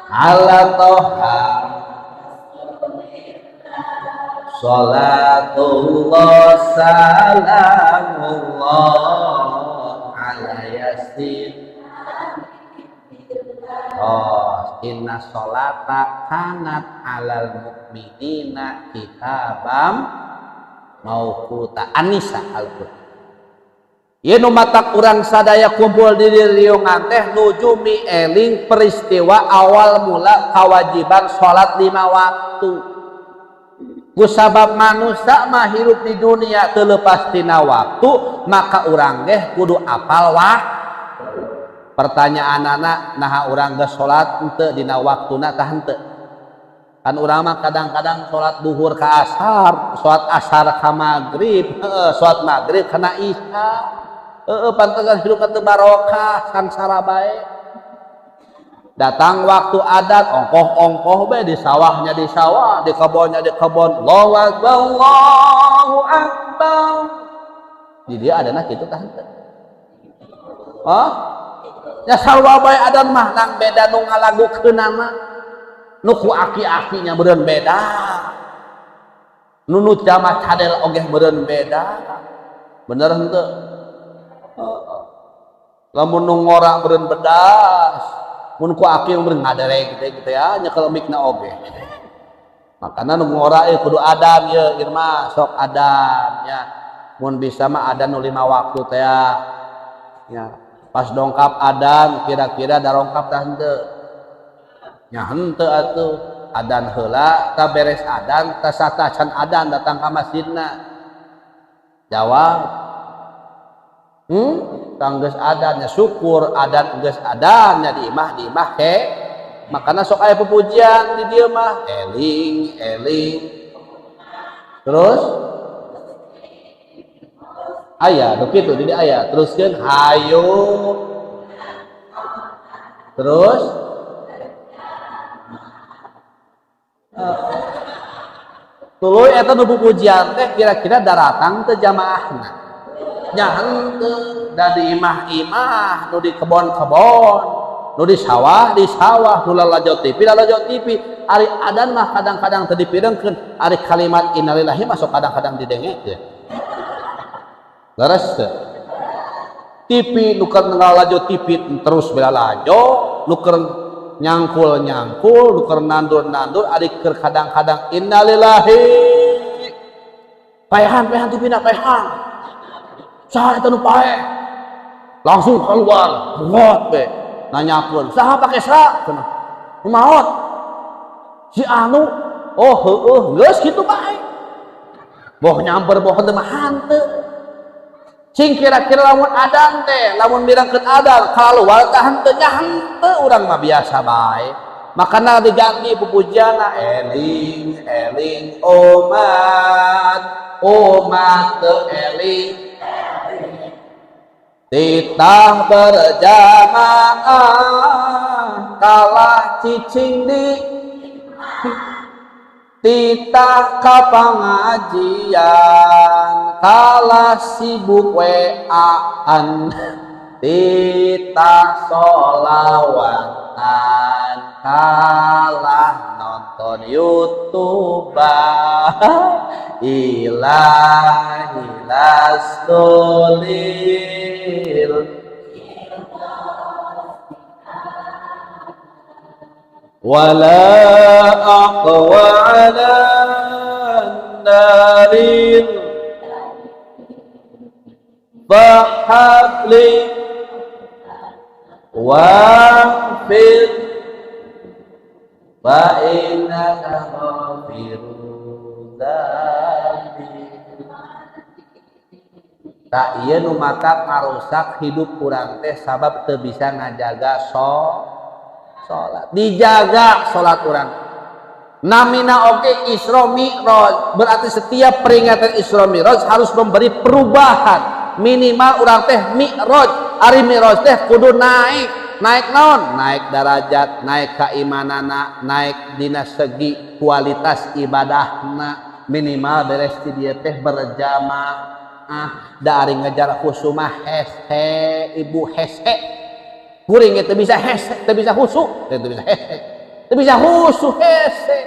[SPEAKER 1] ala toha salatullah salamullah ala yasin. Oh, inna sholata kanat alal mu'minina kitabam mauquta. An-Nisa Al-Qur'an. Ieu nu matak urang sadaya kumpul di riungan teh nuju mieling peristiwa awal mula kewajiban salat 5 waktu. Kusabab manusia mah hirup di dunia teu leupas tina waktu, maka urang geh kudu apal waktu. Pertanyaan anak, naha urang geus salat henteu dina waktuna tah henteu? Kan urang mah kadang-kadang salat duhur ka asar, salat asar ka magrib, salat magrib kana isya. Heeh, pantesan hirup teu barokah, sangsara bae. Datang waktu adat, ongkoh-ongkoh bae di sawahnya di sawah, di kebonnya di kebon. Allahu akbar, Allahu akbar. Di dia adana kitu tah henteu? Hah? Ya sarua bae adan mah nang beda nu ngalagukeunana. Nu ku aki-akinya meureun beda. Nu nu jama cadel oge meureun beda. Bener henteu? Lamun nu ngora meureun bedas, mun ku aki meureun ngaderek gitu ya, nyekel mikna oge. Makana nu ngora kudu adan ye Irma, sok adan ya. Mun bisa mah adan nu 5 waktu teh ya. Pas dongkap adan kira-kira darongkap tah henteu? Nya henteu atuh. Adan heula ta beres adan ta satacan adan datang ka masjidna. Jawab. Tang geus adan nya syukur adan geus adan nya di imah ke. Makana sok aya pupujian di dieu mah eling eling. Terus aya nu kitu di dieu aya teruskeun hayu. Terus tuluy eta nu pupujian teh kira-kira daratang teu jamaahna. Nya henteu da di imah-imah, nu di kebon-kebon, nu di sawah, nu lalajo TV, lalajo TV. Ari adan mah kadang-kadang teu dipirengkeun, ari kalimat innalillahi mah sok kadang-kadang didengekeun. Leres teu? TV nu keur ngalajo TV terus belalajo, nu keur nyangkul-nyangkul, nu keur nandur-nandur, ari keur kadang-kadang innalillahi. Paehan TV na paehan. Saha eta nu paeh? Langsung keluar, ngot be. Nanyakeun, saha pake sa? Cenah. Nu maot. Si anu, oh heueuh, geus kitu bae. Boh nyamper boh teu mah hanteu. Cing kira-kira lamun adan teh, lamun mirangkeun adan, kaluar tah henteu nya henteu urang mah biasa bae. Makana diganti pupujianna, "Eling eling umat, umat teu eling, titah berjamaah kalah cicing di, titah ka pangajian kalah sibuk WA-an, titah solawatan kalah nonton YouTube, ilahi lastu lil wala aqwa ala naril fahabli waghfir fa innaka ghafiru dzambi." Tak ieu nu matak ngarusak hidup urang teh, sabab teu bisa ngajaga salat. Dijaga salat urang. Namina oge Isra Mi'raj, berarti setiap peringatan Isra Mi'raj harus memberi perubahan. Minimal urang teh Mi'raj. Ari Mi'raj teh kudu naik. Naik naon? Naik darajat, naik keimanana, naik dina segi kualitas ibadahna. Minimal beres ti dieu teh berjamaah. Da ari ngejar khusyuk mah hese, Ibu, hese. Kuring teu bisa hese, teu bisa khusyuk, teu bisa hese. Teu bisa khusyuk, hese.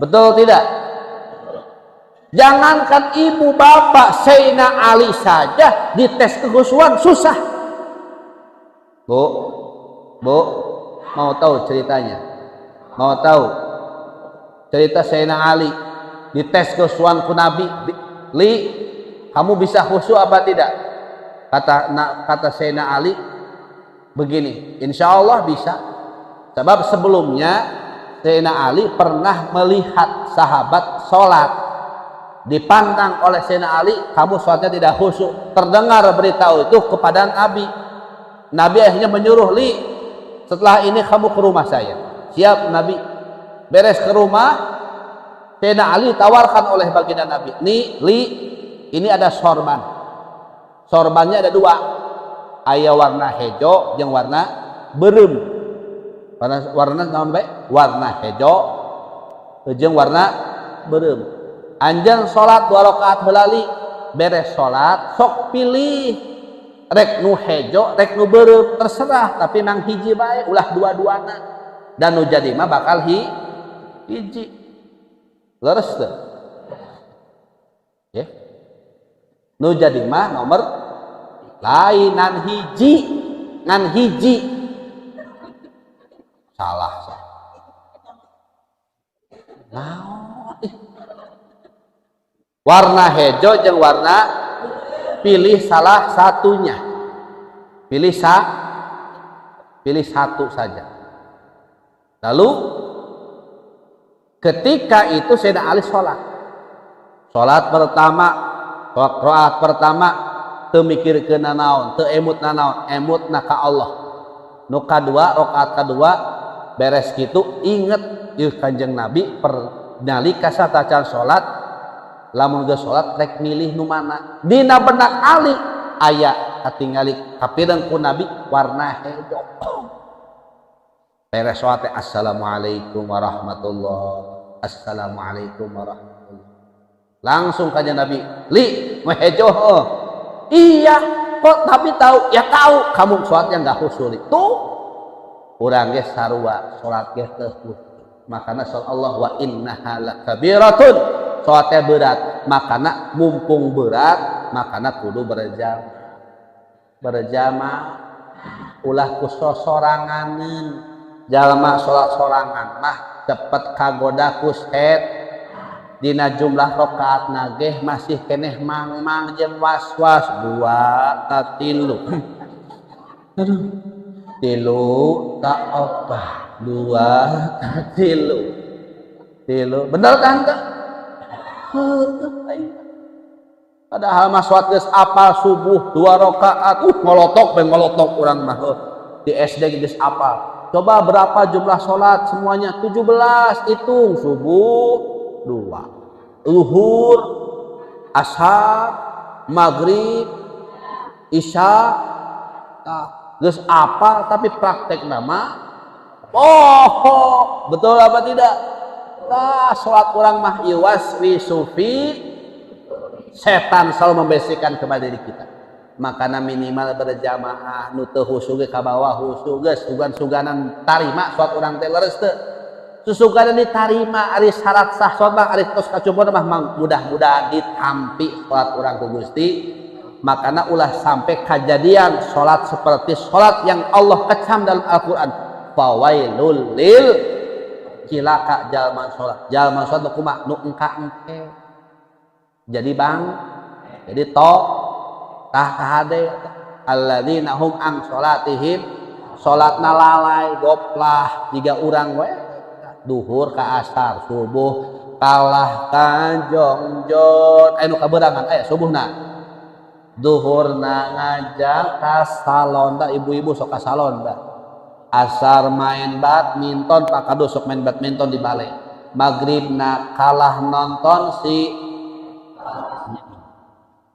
[SPEAKER 1] Betul tidak? Jangankan ibu bapak, Sayyidina Ali saja dites kekhusyuan susah. Bu, Bu, mau tahu ceritanya? Mau tahu cerita Sayyidina Ali dites kekhusyuan ku Nabi? "Li, kamu bisa khusyuk apa tidak?" Kata Sayyidina Ali begini, "Insya Allah bisa." Sebab sebelumnya Sayyidina Ali pernah melihat sahabat sholat. Dipandang oleh Sayyidina Ali, "Kamu sholatnya tidak khusyuk." Terdengar berita itu kepada Nabi. Nabi akhirnya menyuruh, "Li, setelah ini kamu ke rumah saya." "Siap, Nabi." Beres ke rumah, Sayyidina Ali tawarkan oleh baginda Nabi, "Nih, Li, ini ada sorban. Sorbannya ada dua. Aya warna hejo yang warna beureum." Warna warna sampai warna hejo jeung warna beureum. "Anjeun salat dua rakaat heula, Li. Beres salat sok pilih, rek nu hejo rek nu beureum terserah, tapi nang hiji bae, ulah dua-duana. Dan nu jadi mah bakal hiji." Leres teu? Ya. Nu jadi mah nomor lain ngan hiji, ngan hiji. Salah salah. Naon? Ih. Warna hejo jeung warna, pilih salah satunya. Pilih satu saja. Lalu ketika itu Sayyidina Ali sholat. Sholat pertama, rakaat pertama teu mikirkeun nanaon, teu emut nanaon, emutna ka Allah. Nu kadua, rakaat kadua beres kitu inget ieu Kanjeng Nabi per nalika satacan salat, lamun geus salat rek milih nu mana. Dina benak Ali aya katingali kapireng ku Nabi warna hejo. Beres salat teh, "Assalamualaikum warahmatullah. Assalamualaikum warahmatullah." Langsung kanjeng Nabi, "Li, nu hejo?" "Heuh." "Iya, kok tapi tahu?" "Ya tahu, kamu sholatnya nggak khusyuk." Tuh, urang ge sarua, sholat ge teu khusyuk. Makana Allah wa innaha lakabiratun. Sholatnya berat, makana mumpung berat, makana kudu berjamaah. Berjamaah ulah ku sosoranganeun. Jalma sholat sorangan mah cepet kagoda ku set. Dina jumlah rakaat nageh masih keneh mang-mang jeung was-was, dua ta tilu, aduh, tilu ta opat, dua ta tilu, tilu, bener kan teh? Padahal mah sholat geus apal subuh dua rakaat, ngolotok, beng ngolotok urang mah. Di SD geus apal. Coba berapa jumlah sholat semuanya? 17. Hitung subuh 2, zuhur, asar, maghrib, isya. Nah, geus apa tapi praktek nama oh, betul apa tidak? Nah, sholat urang mah yuwaswisu fi, setan selalu membisikkan kepada diri kita. Makana minimal berjamaah, nu teu khusyuk ge kabawa khusyuk, geus sugan-suganan tarima sholat urang teh, leres teu? Susuganan ditarima. Ari syarat sah sholat mah, ari tos kacumpul mah, mudah-mudahan ditampi sholat urang ku Gusti. Makana ulah sampai kejadian sholat seperti sholat yang Allah kecam dalam Al-Quran, fawailul lil, cilaka jalma sholat, jalma sholat nu kumaha, nu engka engke jadi bang, jadi to tah kahade, alladzina hum an sholatihim, sholatna lalai, goplah jiga urang we, duhur ka asar, subuh kalah ka jongjon, aya nu kaberangan aya subuhna, duhurna ngajak ka salon da, ibu-ibu sok ka salon da, asar main badminton, Pak Kado sok main badminton di balai, maghribna kalah nonton si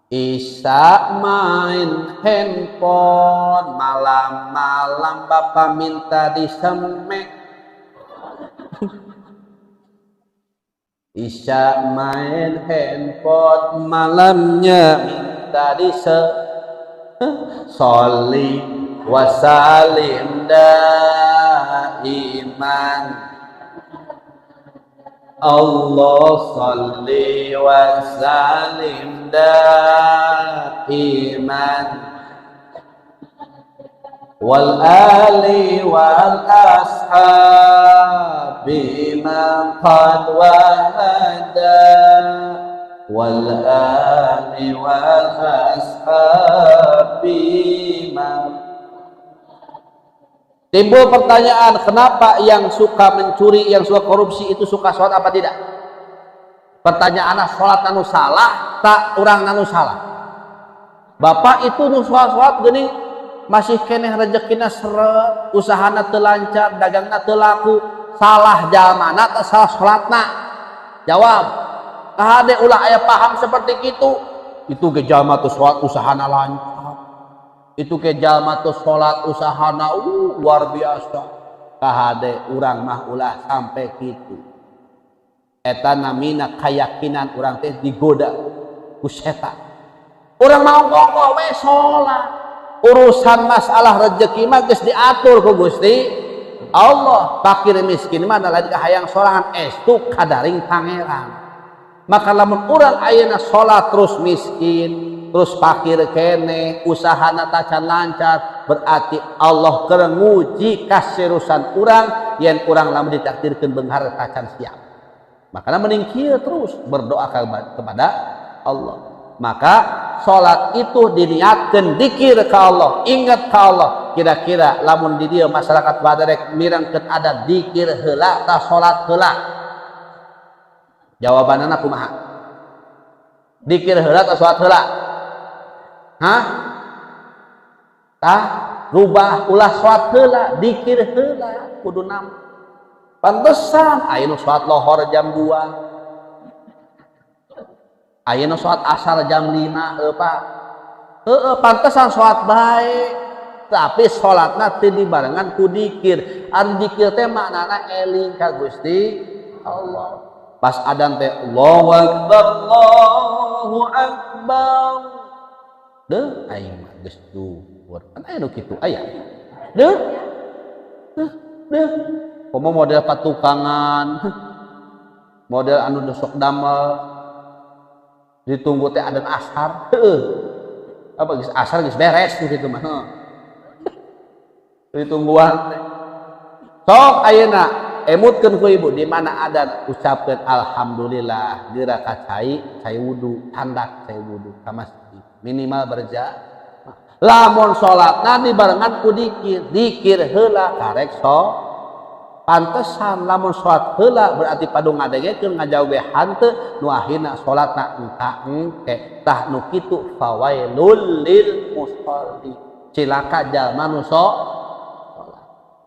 [SPEAKER 1] Isya main handphone, malam-malam bapak minta disemek, Isya main handphone, malamnya minta dise sholli wasalim daiman. Allah salli wa salim daiman wal ali wal ashabi man qad wahada wal ali wal ashabi man. Timbul pertanyaan, kenapa yang suka mencuri, yang suka korupsi itu suka sholat apa tidak? Pertanyaan, sholat anu salah, tak orang anu salah? Bapak itu nu sholat, sholat gini, masih keneh rezekina seret, usahana teu lancar, dagangna teu laku, salah jalmana atau salah sholatna? Jawab. Kahade ulah aya paham seperti itu. Itu ge jalma tuh sholat usahana lancar, itu ke jalma tuh sholat usahana luar biasa. Kahade urang mah ulah sampai gitu. Eta namina keyakinan urang teh digoda ku setan. Urang mau kok we sholat, urusan masalah rezeki mah geus diatur ku Gusti Allah. Fakir miskin mah lain kahayang sorangan, estu kadaring pangeran. Maka lamun urang ayeuna sholat terus miskin, terus fakir kene, usahana tacan lancar, berarti Allah keur nguji kaseriusan urang yen urang lamun ditakdirkeun beunghar tacan siap. Makanya mending kieu, terus berdoa kepada Allah. Maka salat itu diniatkan dikir ke Allah, ingat ke Allah. Kira-kira lamun di dieu masyarakat badarek mirengkeun ada dikir heula ta salat heula? Jawabanana kumaha? Dikir heula ta salat heula? Hah? Tah, rubah, ulah salat heula, dikir heula kudu nam. Pantesan aya nu salat lohor jam 2. Aya nu salat asar jam 5, heuh Pak. Heeh, pantesan salat bae. Tapi salatna teu dibarengan ku dikir. Ari dikir teh maknana eling ka Gusti Allah. Pas adan teh Allahu Akbar, Allahu Akbar. Deuh aing mah geus duhur. Kan aya nu kitu aya. Deuh. Deuh, deuh. Komo model patukangan. Model anu sok damel. Ditunggu teh adan asar. Heuh. Apa geus asar geus beres nu kitu mah. Heuh. Ditungguan teh. Sok ayeuna emutkeun ku ibu di mana adan, ucapkeun alhamdulillah, geura ka cai, cai wudu, candak cai wudu ka masjid. Minimal berja. Lamun salatna dibarengan ku dikir, dikir heula karek so. Pantesan lamun salat heula berarti padu ngadengekeun ngajawab hanteu, nu akhirna salatna engka engke. Tah nu kitu fawailul lil musolli. Cilaka jalma nu salat.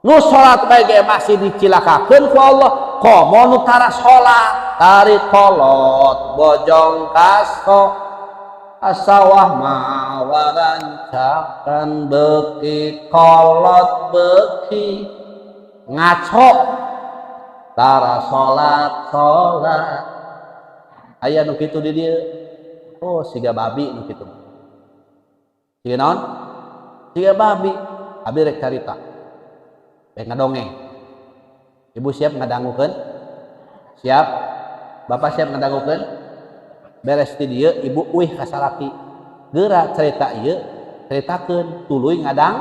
[SPEAKER 1] Nu salat bae ge masih dicilakakeun ku Allah, komo nu tara salat, tari kolot bojong kaso asawah mawarancakan beuki kolot beuki ngaco tara salat salat. Aya nu kitu di dieu. Oh, siga babi nu kitu. Siga naon? Siga babi. Abi rek carita. Rek ngadongeng. Ibu siap ngadangukeun? Siap? Bapak siap ngadangukeun? Beres di dieu ibu uih ka salaki. Geura carita ieu caritakeun tuluy ngadang.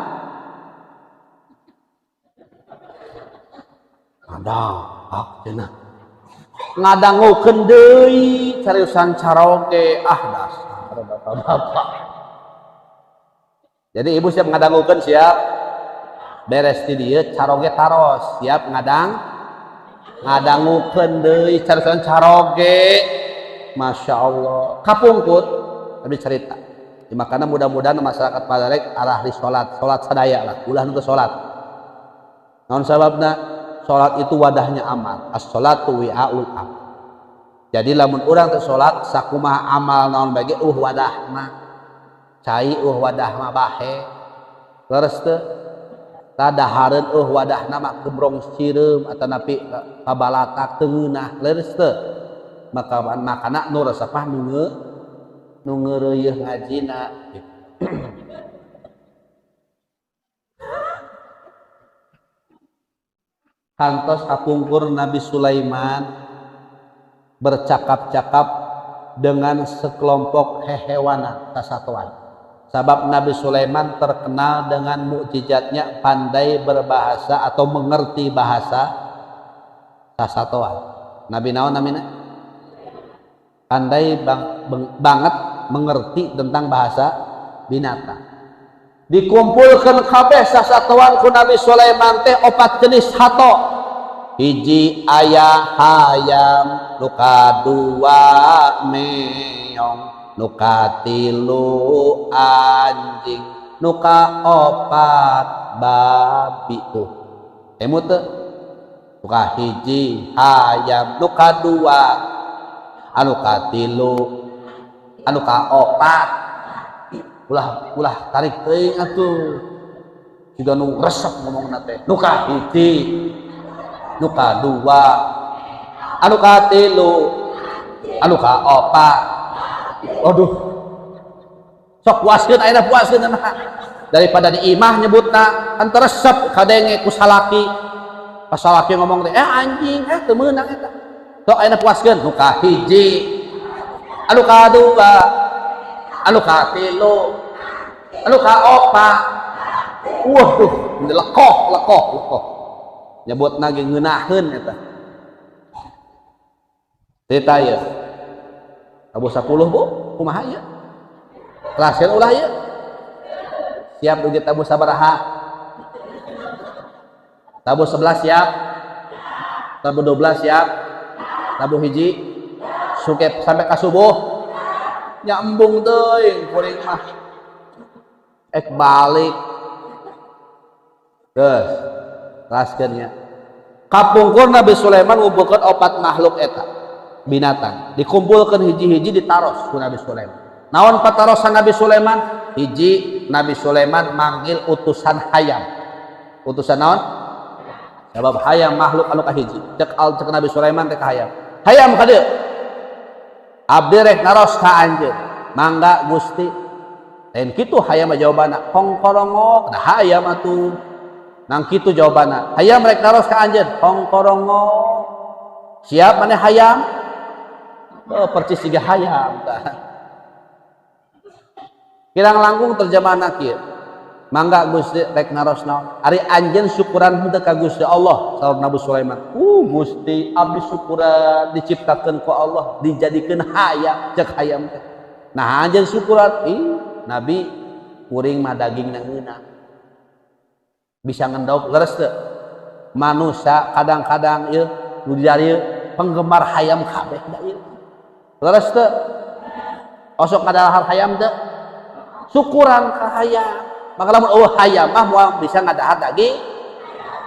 [SPEAKER 1] Ngadang, ah cenah. Ngadangukeun deui cariusan caroge, ah dasar bapak-bapak. Jadi ibu siap ngadangukeun siap? Beres di dieu caroge taros, siap ngadang? Ngadangukeun deui cariusan caroge. Masya Allah. Kapungkut abdi cerita. Di makana mudah-mudahan masyarakat Madarek arah di salat, salat sadaya lah, ulah nu salat. Naon sababna? Salat itu wadahnya amal. As-salatu wi'aul amal. Jadi lamun urang teu salat sakumaha amal naon bae ge wadahna. Cai wadahna bahe. Leres teu? Tadahareun wadahna mah gembrong sireum atanapi kabalatak teu ngeunah, leres teu? Maka makana nu resepah nu ngeureuyeuh ngajina. Kantos kapungkur Nabi Sulaiman bercakap-cakap dengan sekelompok hehewana kasatuan. Sabab Nabi Sulaiman terkenal dengan mukjizatnya pandai berbahasa atau mengerti bahasa kasatuan. Nabi naon namina? Pandai banget mengerti tentang bahasa binatang. Dikumpulkan kabeh sasatuan ku Nabi Sulaiman teh opat jenis hato. Hiji aya hayam, nu kadua meong, nu katilu anjing, nu kaopat babi tuh. Emut teu? Nu kahiji hayam, nu kadua, anu katilu, anu kaopat. Ulah ulah tarik teuing atuh. Jiga nu resep ngomongna teh. Nu kahiji, nu kadua, anu katilu, anu kaopat. Aduh. Sok puaskeun ayeuna puaskeun mah. Daripada di imah nyebutna kan resep kadenge ku salaki. Pas salaki ngomong teh, anjing, teu meunang eta. Sok ayeuna puaskeun nu kahiji, anu kadua, anu katilu, anu kaopat. Waduh, lekoh lekoh lekoh. Nyebutna ge ngeunaheun eta. Cerita ieu. Abu 10 Bu, kumaha ieu? Kelaskeun ulah ieu. Siap dugi tabuh sabaraha? Tabuh 11 siap? Tabuh 12 siap? Tabuh hiji? Sukep sampai ka subuh? Nyambung teuing kuring mah. Ek balik. Geus, kelaskeun nya. Kapungkur Nabi Sulaiman ngumpulkeun opat makhluk eta, binatang. Dikumpulkeun hiji-hiji ditaros ku Nabi Sulaiman. Naon patarosan Nabi Sulaiman? Hiji, Nabi Sulaiman manggil utusan hayam. Utusan naon? Sebab hayam makhluk anu kahiji. Cek al cek Nabi Sulaiman teh ka hayam. Hayam ka dieu. Abdi rek naros ka anjeun. Mangga Gusti. Lain kitu hayam mah jawabanna. Hongkorongok, nah hayam atuh. Nang kitu jawabanna. Hayam rek naros ka anjeun. Hongkorongok. Siap maneh hayam? Oh, percis siga hayam tah. Kirang langkung terjemahan kieu. Mangga Gusti rek naros naon? Ari anjeun syukuran henteu ka Gusti Allah saur Nabi Sulaiman. Gusti abdi syukuran diciptakeun ku Allah dijadikeun hayam cek hayam teh. Nah anjeun syukuran ih Nabi kuring mah daging ngeunah. Bisa ngendog leres teu? Manusia kadang-kadang ieu nu di dieu penggemar hayam kabeh da ieu. Leres teu? Osok ngadahar hayam teu? Syukuran ka hayam. Maka lamun eueuh hayam mah moal bisa ngadahar daging.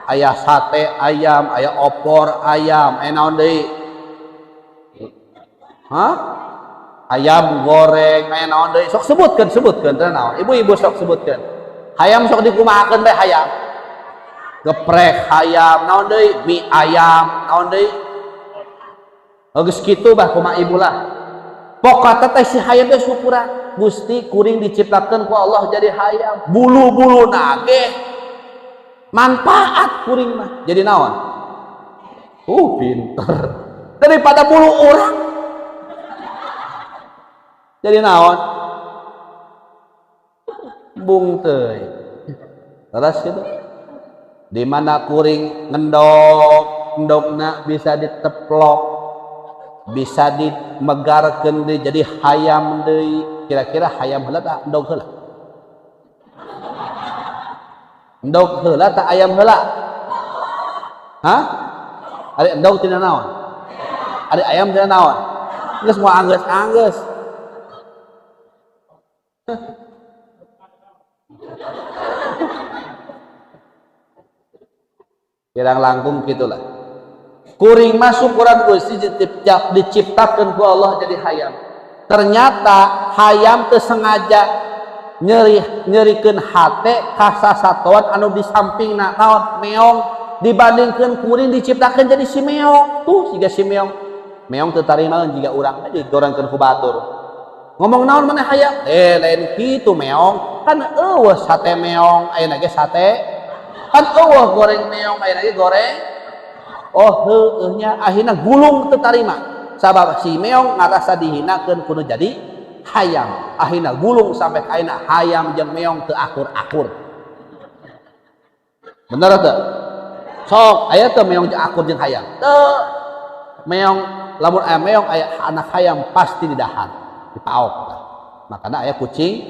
[SPEAKER 1] Aya sate ayam, aya opor ayam, aya naon deui? Hah? Ayam goreng, aya naon deui? Sok sebutkeun, sebutkeun teh naon? Ibu-ibu sok sebutkeun. Hayam sok dikumahakeun teh hayam. Geprek hayam, naon deui? Mie ayam, naon deui? Geus kitu bah kumaha ibu lah. Pokokna teh si hayam teh syukuran. Gusti kuring diciptakeun ku Allah jadi hayam. Bulu-bulu nage manfaat kuring mah. Jadi naon? Pinter. Daripada bulu orang. Jadi naon? Bung teuy. Terus gitu. Di mana kuring ngendok, endokna bisa diteplok, bisa dimegarkeun deui jadi hayam deui. Kira-kira hayam heula tah endog heula? Endog heula tah ayam heula? Hah? Ari endog tina naon? Ari ayam tina naon? Geus moal anggeus-anggeus. Kirang langkung gitulah. Kuring masuk Quran Gusti diciptakan ku Allah jadi hayam. Ternyata hayam teu sengaja nyerikeun hate ka sasatoan anu di sampingna naon meong dibandingkeun kuring diciptakeun jadi si meong. Tuh siga si meong. Meong teu tarimaeun jiga urang digorengkeun ku batur. Ngomong naon maneh hayam? Lain kitu meong. Kan eueuh sate meong, ayeuna ge sate. Kan eueuh goreng meong, ayeuna ge goreng. Oh heueuh nya akhirna gulung teu tarima. Sabab si meong ngarasa dihinakeun kudu jadi hayam. Akhirna gulung sampai kaina hayam jeung meong teu akur-akur. Bener teu? Sok aya teu meong jeung akur jeung hayam? Teu. Meong lamun aya meong aya anak hayam pasti didahar, dipaok tah. Makana aya kucing.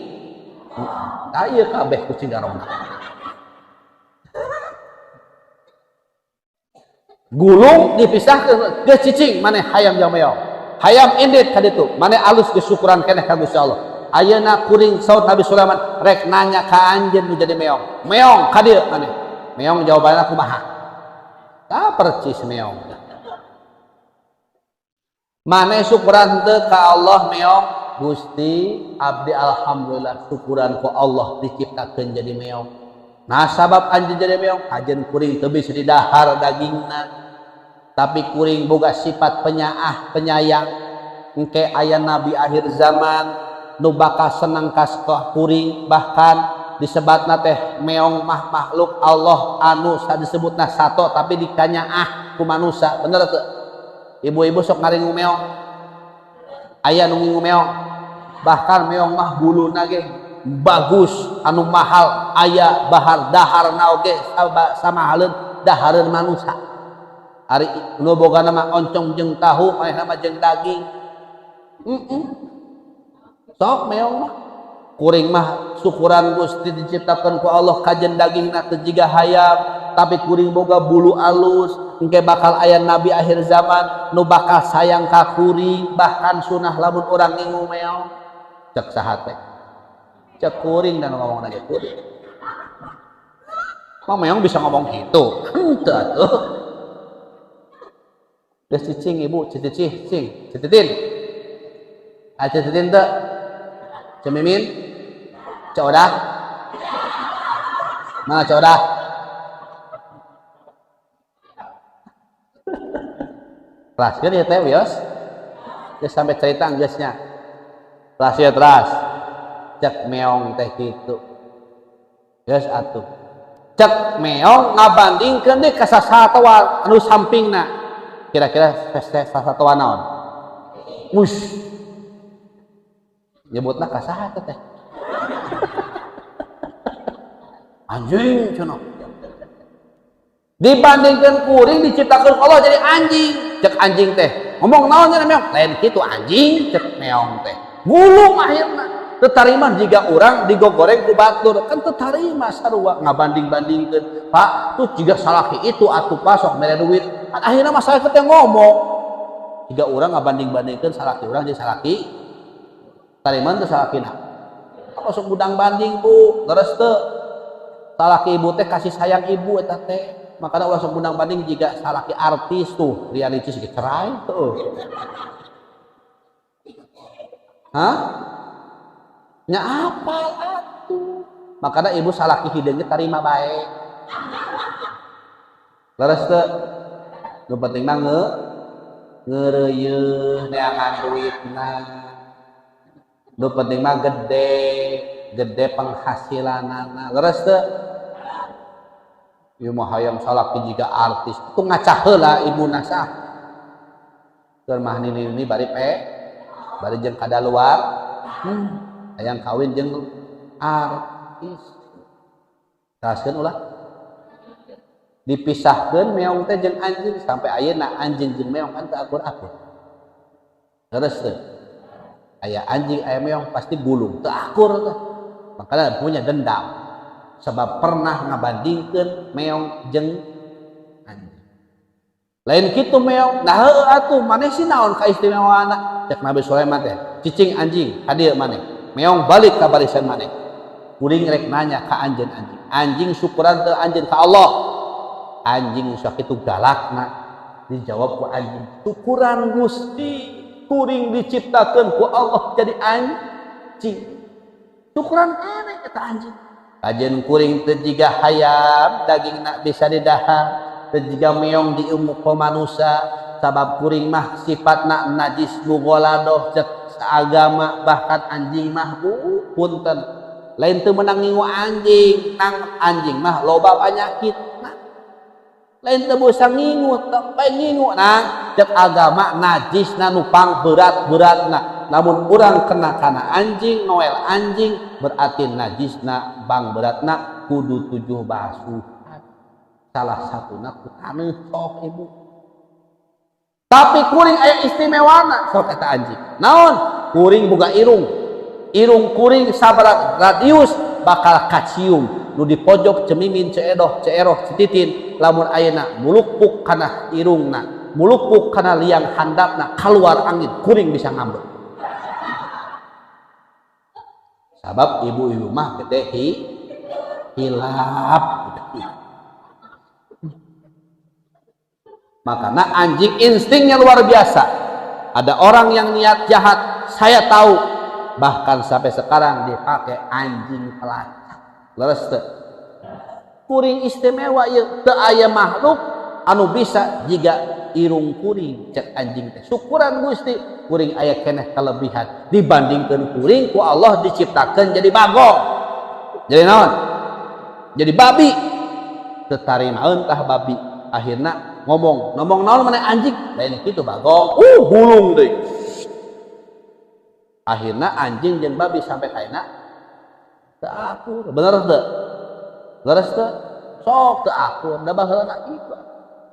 [SPEAKER 1] Tah ieu kabeh kucing garona. Gulung dipisahkeun geus cicing maneh hayam jeung meong. Hayam indit ka ditu, maneh alus geus syukuran keneh ka Gusti Allah. Ayeuna kuring saur Nabi Sulaiman rek nanya ka anjeun nu jadi meong. Meong ka dieu maneh. Meong jawabanna kumaha? Tah percis meong. Maneh syukuran teu ka Allah meong? Gusti abdi alhamdulillah syukuran ku Allah diciptakeun jadi meong. Nah sabab anjeun jadi meong, kajen kuring teu bisa didahar dagingna. Tapi kuring boga sifat penyaah, penyayang. Engke aya nabi akhir zaman nu bakal seneng ka kuring, bahkan disebatna teh meong mah makhluk Allah anu disebutna sato tapi dikanyaah ku manusa. Bener teu? Ibu-ibu sok ngaringu meong. Aya nu ngingu meong. Bahkan meong mah buluna ge bagus anu mahal, aya bahar daharna oge sama haleun dahareun manusa. Ari nu boga nama oncong jeung tahu, manehna mah jeung daging. Sok meong mah. Kuring mah syukuran Gusti diciptakeun ku Allah kajen dagingna teu jiga hayam, tapi kuring boga bulu alus. Engke bakal aya nabi akhir zaman nu bakal sayang ka kuring, bahkan sunah lamun urang ngingu meong. Cek saha teh? Cek kuring dan ngomong lagi kuring. Mah meong bisa ngomong gitu. Henteu atuh. Geus cicing ibu, cicicih, cing, cititin. Ah cititin teu? Cemimin? Cek Odah? Mana Cek Odah? Teraskeun ieu teh wios. Geus sampai cerita geusnya. Teras ya teras. Cek meong teh kitu. Geus atuh. Cek meong ngabandingkeun deui ka sasatoan anu sampingna. Kira-kira sasatoan naon? Ush. Nyebutna ka saha teh? Anjing cenah. Dibandingkan kuring diciptakan Allah jadi anjing. Cek anjing teh ngomong naon cenah meong? Lain kitu anjing cek meong teh. Gulung akhirna. Teu tarima jiga urang digogoreng ku batur, kan teu tarima sarua ngabanding-bandingkeun. Pak, tuh jiga salaki itu atuh Pak sok mere duit. Kan akhirna masyarakat teh ngomong. Jiga urang ngabanding-bandingkeun salaki urang jeung salaki tarima teu salakina. Apa sok budang banding Bu, leres teu? Salaki ibu teh kasih sayang ibu eta teh. Makanya ulah sok undang banding jika salaki artis tuh reality sih cerai tuh. Hah? Nya apal atuh. Makanya ibu salaki hideungnya tarima bae. Leres teu? Nu penting mah ngeureuyeun neangan duitna. Nu penting mah gede, gede penghasilanana. Leres teu? Ieu mah hayang salaki jiga artis. Itu ngaca heula ibu nasah. Keur mah nini-nini bari pe, bari jeung kadaluar. Hayang kawin jeung artis. Teraskeun ulah. Dipisahkeun meong teh jeung anjing sampai ayeuna anjing jeung meong kan teu akur-akur. Terus teu? Aya anjing aya meong pasti gulung, teu akur teh. Makanya punya dendam. Sebab pernah ngabandingkeun meong jeung anjing. Lain kitu meong, nah heueuh atuh maneh sih naon kaistimewaanna? Cek Nabi Sulaiman teh, cicing anjing ka dieu maneh. Meong balik ka barisan maneh. Kuring rek nanya ka anjeun anjing. Anjing syukuran teu anjeun ka Allah. Anjing sakitu galakna dijawab ku anjing, syukuran Gusti, kuring diciptakeun ku Allah jadi anjing. Syukuran keneh eta anjing. Kajen kuring teu jiga hayam dagingna bisa didahar, teu jiga meong diumuk ku manusa, sabab kuring mah sifatna najis mugoladoh cek agama, bahkan anjing mah bu punten. Lain teu meunang ngingu anjing, nang anjing mah loba panyakit. Nah, lain teu bisa ngingu, teu ngingu nang cek agama najisna nu pang berat-beratna. Namun urang kena kana anjing, noel anjing berarti najisna bang beratna kudu 7 basuhan. Salah satuna ku taneuh sok ibu. Tapi kuring aya istimewana sok eta anjing. Naon? Kuring boga irung. Irung kuring sabaraha radius bakal kacium. Nu di pojok cemimin, ceedoh, ceeroh, cetitin lamun ayeuna mulukpuk kana irungna, mulukpuk kana liang handapna, keluar angin kuring bisa ngambek. Sabab ibu-ibu mah gede hilap. Makanya anjing instingnya luar biasa. Ada orang yang niat jahat, saya tahu. Bahkan sampai sekarang dipakai anjing pelacak. Leres teu? Kuring istimewa ieu, teu aya makhluk anu bisa jiga irung kuring cek anjing teh. Syukuran Gusti, kuring aya keneh kelebihan dibandingkeun kuring ku Allah diciptakeun jadi bagong. Jadi naon? Jadi babi. Teu tarimaeun tah babi. Akhirna ngomong, ngomong naon maneh anjing? Lain kitu bagong. Gulung deui. Akhirna anjing jeung babi sampai kaina teu akur. Bener teu? Leres teu? Sok teu akur, da baheula kitu.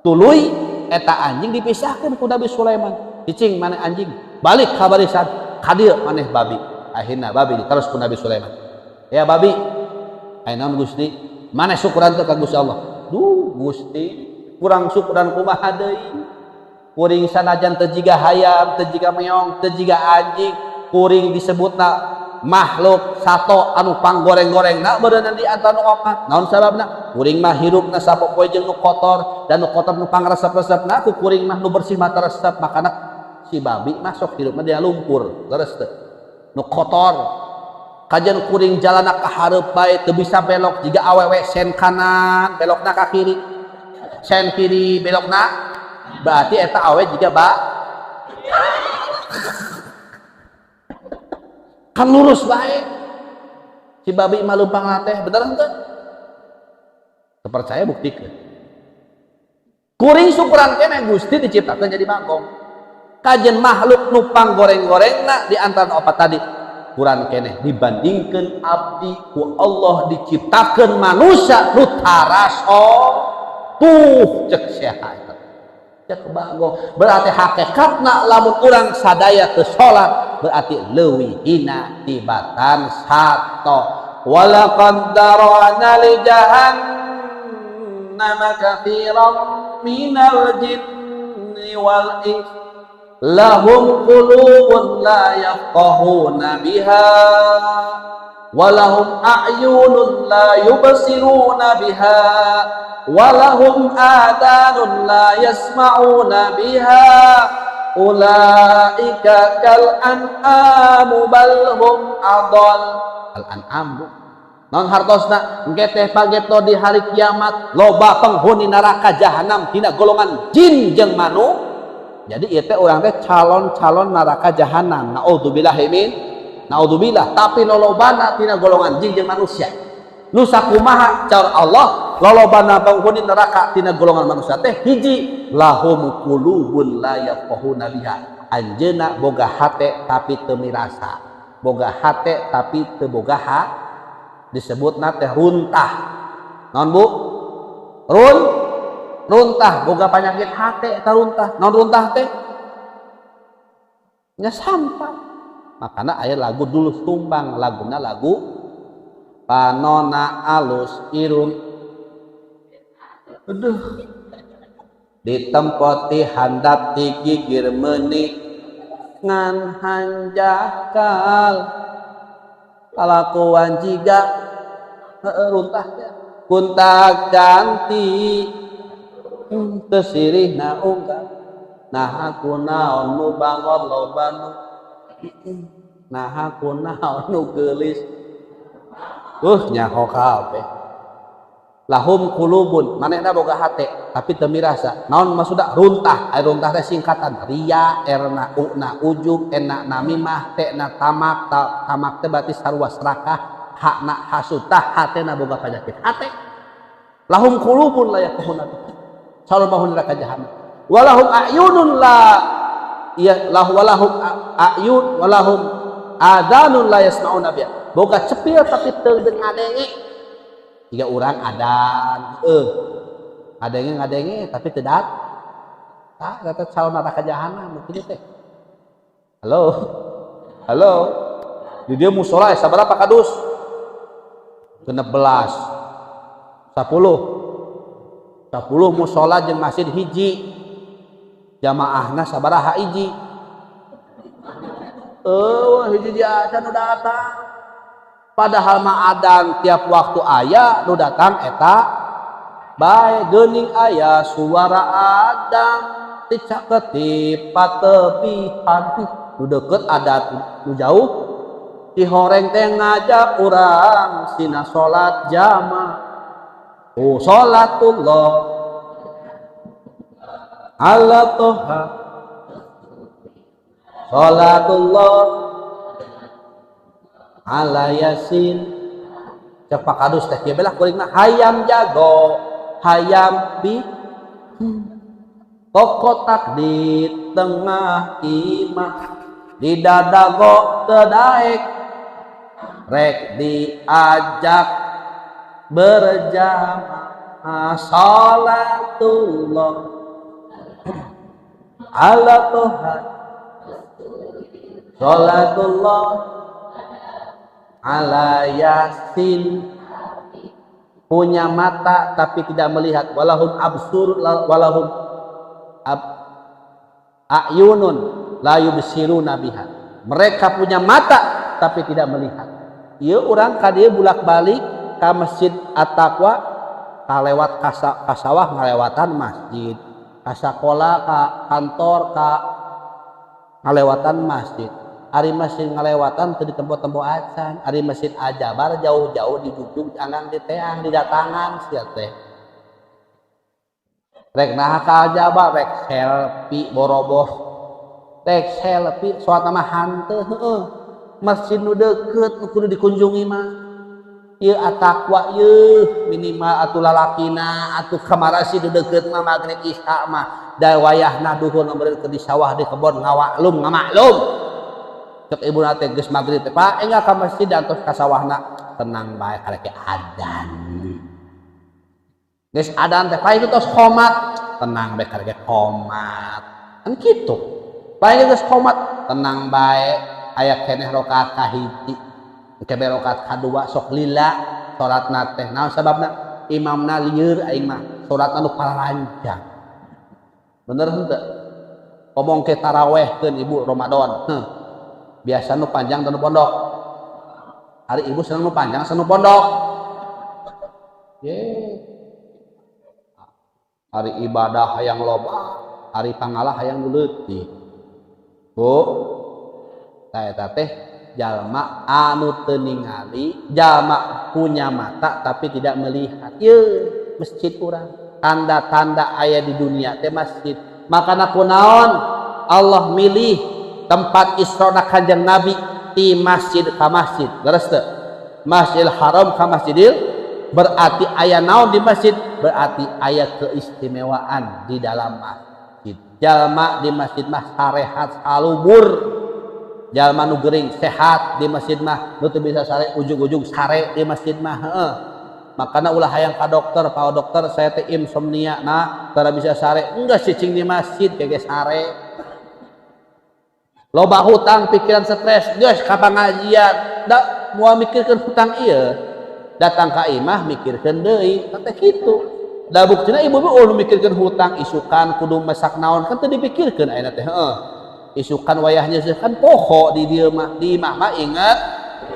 [SPEAKER 1] Tuluy eta anjing dipisahkeun ku Nabi Sulaiman. Cicing maneh anjing, balik ka barisan, ka dieu maneh babi. Akhirna babi diterus ku Nabi Sulaiman. Ya babi, aya naon Gusti? Maneh syukuran teu ka Gusti Allah? Duh Gusti, kurang syukuran kumaha deui? Kuring sanajan teu jiga hayam, teu jiga meong, teu jiga anjing, kuring disebutna makhluk sato anu panggoreng-gorengna beureunan di antara nu opat. Naon sababna? Kuring mah hirupna sapopoe jeung nu kotor, dan nu kotor nu pangresep-resepna ku kuring mah nu bersih mah resep. Makana si babi mah sok hirupna dia lumpur, leres teu? Nu kotor. Kajian kuring jalana ka hareup bae teu bisa belok jiga awewe sen kanan, belokna ka kiri. Sen kiri belokna berarti eta awe jiga ba kan lurus bae. Si babi mah leumpang teh, bener henteu? Teu percaya buktikeun. Kuring syukuran keneh Gusti diciptakeun jadi bagong. Kajian makhluk nu panggoreng-gorengna di antara opat tadi kurang keneh dibandingkeun abdi ku Allah diciptakeun manusia nu taraso tuh cek seha eta. Cek bagong berarti hakikatna lamun urang sadaya teu salat berarti leuwih hina tibatan sato. Walaqad dara'na li jahannama katsiran minal jinni wal ins lahum qulubun la yafqahuna biha Walahum a'yunun la yubsiruna biha walahum adanun la yasma'una biha ulaika kal an'amu bal hum adall. Al an'am, Bu. Naon hartosna? Engke teh pageto di hari kiamat loba penghuni neraka jahanam tina golongan jin jeung manu. Jadi ieu teh urang teh calon-calon neraka jahanam. Naudzubillah min naudzubillah, tapi lolobana tina golongan jin jeung manusia. Nu sakumaha cara Allah lolobana penghuni neraka tina golongan manusia teh? Hiji, lahum qulubun la yafqahuna biha. Anjeunna boga hate tapi teu mirasa, boga hate tapi teu boga ha, disebutna teh runtah. Naon, Bu? Runtah, boga penyakit hate eta runtah. Naon runtah teh? Nya sampah. Makana aya lagu dulu tumbang, laguna lagu panona alus irung, aduh, ditempoti handap ti gigir meuni ngan hanjakal kalakuan jiga runtah teh kunta ganti teu sirihna unggal. Nah, aku naon nu bangor loba nu, nah, aku naon nu geulis, nyaho kabeh. Lahum qulubun, manehna boga hate tapi teu mirasa. Naon maksudna runtah? Ari runtah teh singkatan ria, erna una ujub, ena namimah, tena tamak, ta, tamak teh berarti sarua serakah, hakna hasutah, hatena boga penyakit hate. Lahum qulubun la yafqahuna biha, calon penghuni neraka jahanam. Walahum a'yunun la ya lahu walahum a'yun walahum adanun la yasma'una biha, boga cepil tapi teu ngadenge. Tiga orang adan ngadenge ngadenge tapi tidak tak kata calon neraka jahanam mungkin teh. Halo, halo, di dia musola ya sabaraha kadus? 16, 10, 10 musola jeung masjid hiji, jamaahna sabaraha hiji? Oh, hiji acan nu datang. Padahal mah adan tiap waktu aya nu datang eta bae. Geuning aya suara adan dicaketi patepihan, nu deket adat nu jauh dihoreng teh ngajak urang sina salat jamaah. Oh, salatullah ala toha, salatullah ala yasin. Cek Pak Kadus teh kieu belah kuring mah hayam jago hayam bi kokotak di tengah imah di dadago teu daek rek diajak berjamaah. Salatullah ala toha, salatullah ala yasin. Punya mata tapi tidak melihat. Walahum absur walahum a'yunun la yubsiruna biha, mereka punya mata tapi tidak melihat. Ieu urang ka dieu bulak-balik ka Masjid At-Taqwa kalewat ka sawah, ngalewatan masjid, ka sakola, ka kantor, ka ngalewatan masjid. Ari masjid ngalewatan teu ditempo-tempo acan. Ari Masjid Ajabar jauh-jauh dijugjug anggang diteang didatangan sia teh. Rek naha ka Ajabar? Rek selfie boroboh, rek selfie soalna mah hanteu. Heueuh, masjid nu deukeut nu kudu dikunjungi mah ieu At-Taqwa ieu minimal atuh lalakina atuh kamarasi nu deukeut mah. Maghrib isya mah da wayahna duhur meureun di sawah, di kebon, ngawaklum ngamaklum. Cek ibu teh geus maghrib teh, "Pak, enggal ka masjid antos ka sawahna." Tenang bae, karek adan. Geus adan teh, "Pak, itu tos qomat." Tenang bae, karek qomat. Kan kitu. Pak, geus qomat, tenang bae, aya keneh rakaat kahiji, engke be rakaat kadua. Sok lila salatna teh. Naon sababna? Imamna lieur aing mah, salatna nu paralanjang. Bener henteu? Ngomong ke tarawehkeun, Ibu, Ramadan. Heuh. Biasa nu panjang nu pondok. Ari ibu seneng nu panjang, seneng nu pondok. Ye. Ari ibadah hayang loba, ari pangalah hayang nu leutik. Bu, tah eta teh jalma anu teu ningali, jalma punya mata tapi tidak melihat. Ye, masjid urang. Tanda-tanda aya di dunia teh masjid. Makana kunaon Allah milih tempat Isra Kanjeng Nabi di masjid ka masjid. Leres teu? Masjidil Haram ka Masjidil, berarti aya naon di masjid? Berarti aya keistimewaan di dalam masjid. Jalma di masjid mah sarehat salubur. Jalma nu gering sehat di masjid mah, nu teu bisa sare ujug-ujug sare di masjid mah, heeh. Makana ulah hayang ka dokter, "Pak dokter, saya teh insomnia, nah tara bisa sare." Enggak, cicing di masjid kege sare. Loba hutang, pikiran stres, geus ka pangajian, da moal mikirkeun hutang ieu. Datang ka imah mikirkeun deui, teh kitu. Da buktina ibu oh nu mikirkeun hutang, isukan kudu masak naon kan teu dipikirkeun ayeuna teh, heeh. Isukan wayahnya kan poho di dieu mah, di imah mah inget.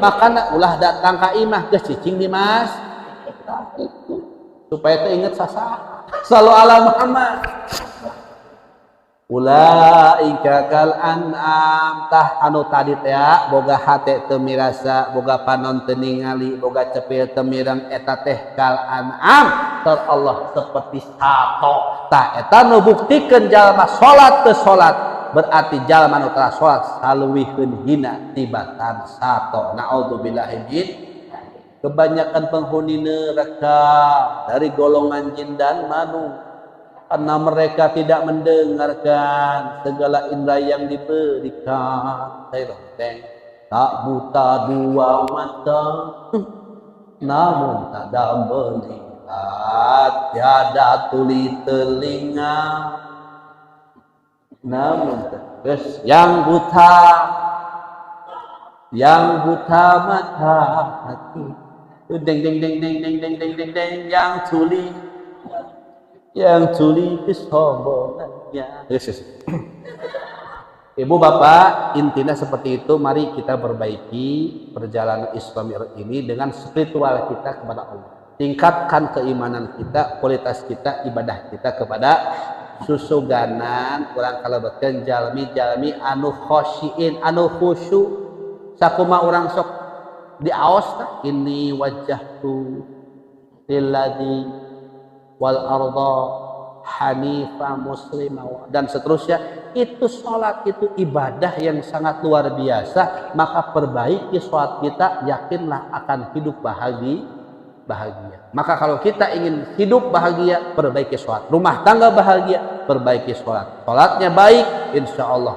[SPEAKER 1] Makana ulah datang ka imah, geus cicing di mas. Itu supaya teh inget sasa. Sallu ala Muhammad. Ulaika kal an'am, tah anu tadi teh boga hate teu mirasa, boga panon teu ningali, boga cepil teu mireng, eta teh kal an'am, ter Allah seperti sato. Tah eta nu buktikeun jalma salat teu salat, berarti jalma nu tara salat saluwihkeun hina tibatan sato. Naudzubillahi min. Kebanyakan penghuni neraka dari golongan jin dan manusia karena mereka tidak mendengarkan segala indera yang diberikan. Tak buta dua mata, namun tak ada melihat, tiada tuli telinga, namun terus yang buta mata hati, deng deng deng deng deng deng deng deng deng, yang tuli, yang tuli kesombongannya. Yes, yes. Ibu bapak, intinya seperti itu. Mari kita perbaiki perjalanan Islam ini dengan spiritual kita kepada Allah. Tingkatkan keimanan kita, kualitas kita, ibadah kita kepada susuganan urang kalebetkeun jalmi-jalmi anu khosyiin, anu khusyuk. Sakuma urang sok diaos tah, inni wajjahtu lilladzi wal arda hanifa muslima dan seterusnya. Itu sholat, itu ibadah yang sangat luar biasa. Maka perbaiki sholat kita, yakinlah akan hidup bahagia bahagia. Maka kalau kita ingin hidup bahagia, perbaiki sholat. Rumah tangga bahagia, perbaiki sholat. Sholatnya baik, insya Allah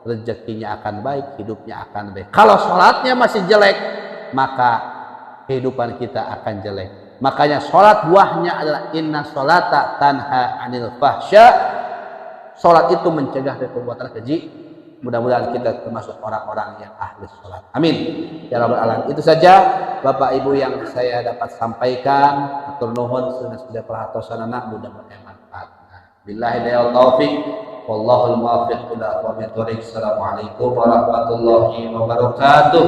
[SPEAKER 1] rezekinya akan baik, hidupnya akan baik. Kalau sholatnya masih jelek, maka kehidupan kita akan jelek. Makanya sholat buahnya adalah inna sholata tanha anil fahsya. Sholat itu mencegah dari perbuatan keji. Mudah-mudahan kita termasuk orang-orang yang ahli sholat. Amin. Ya rabbal alamin. Itu saja Bapak Ibu yang saya dapat sampaikan. Hatur nuhun sudah perhatosanana, mudah-mudahan manfaat. Billahi taufik. Wallahul muwaffiq ila aqwamit thoriq. Assalamualaikum warahmatullahi wabarakatuh.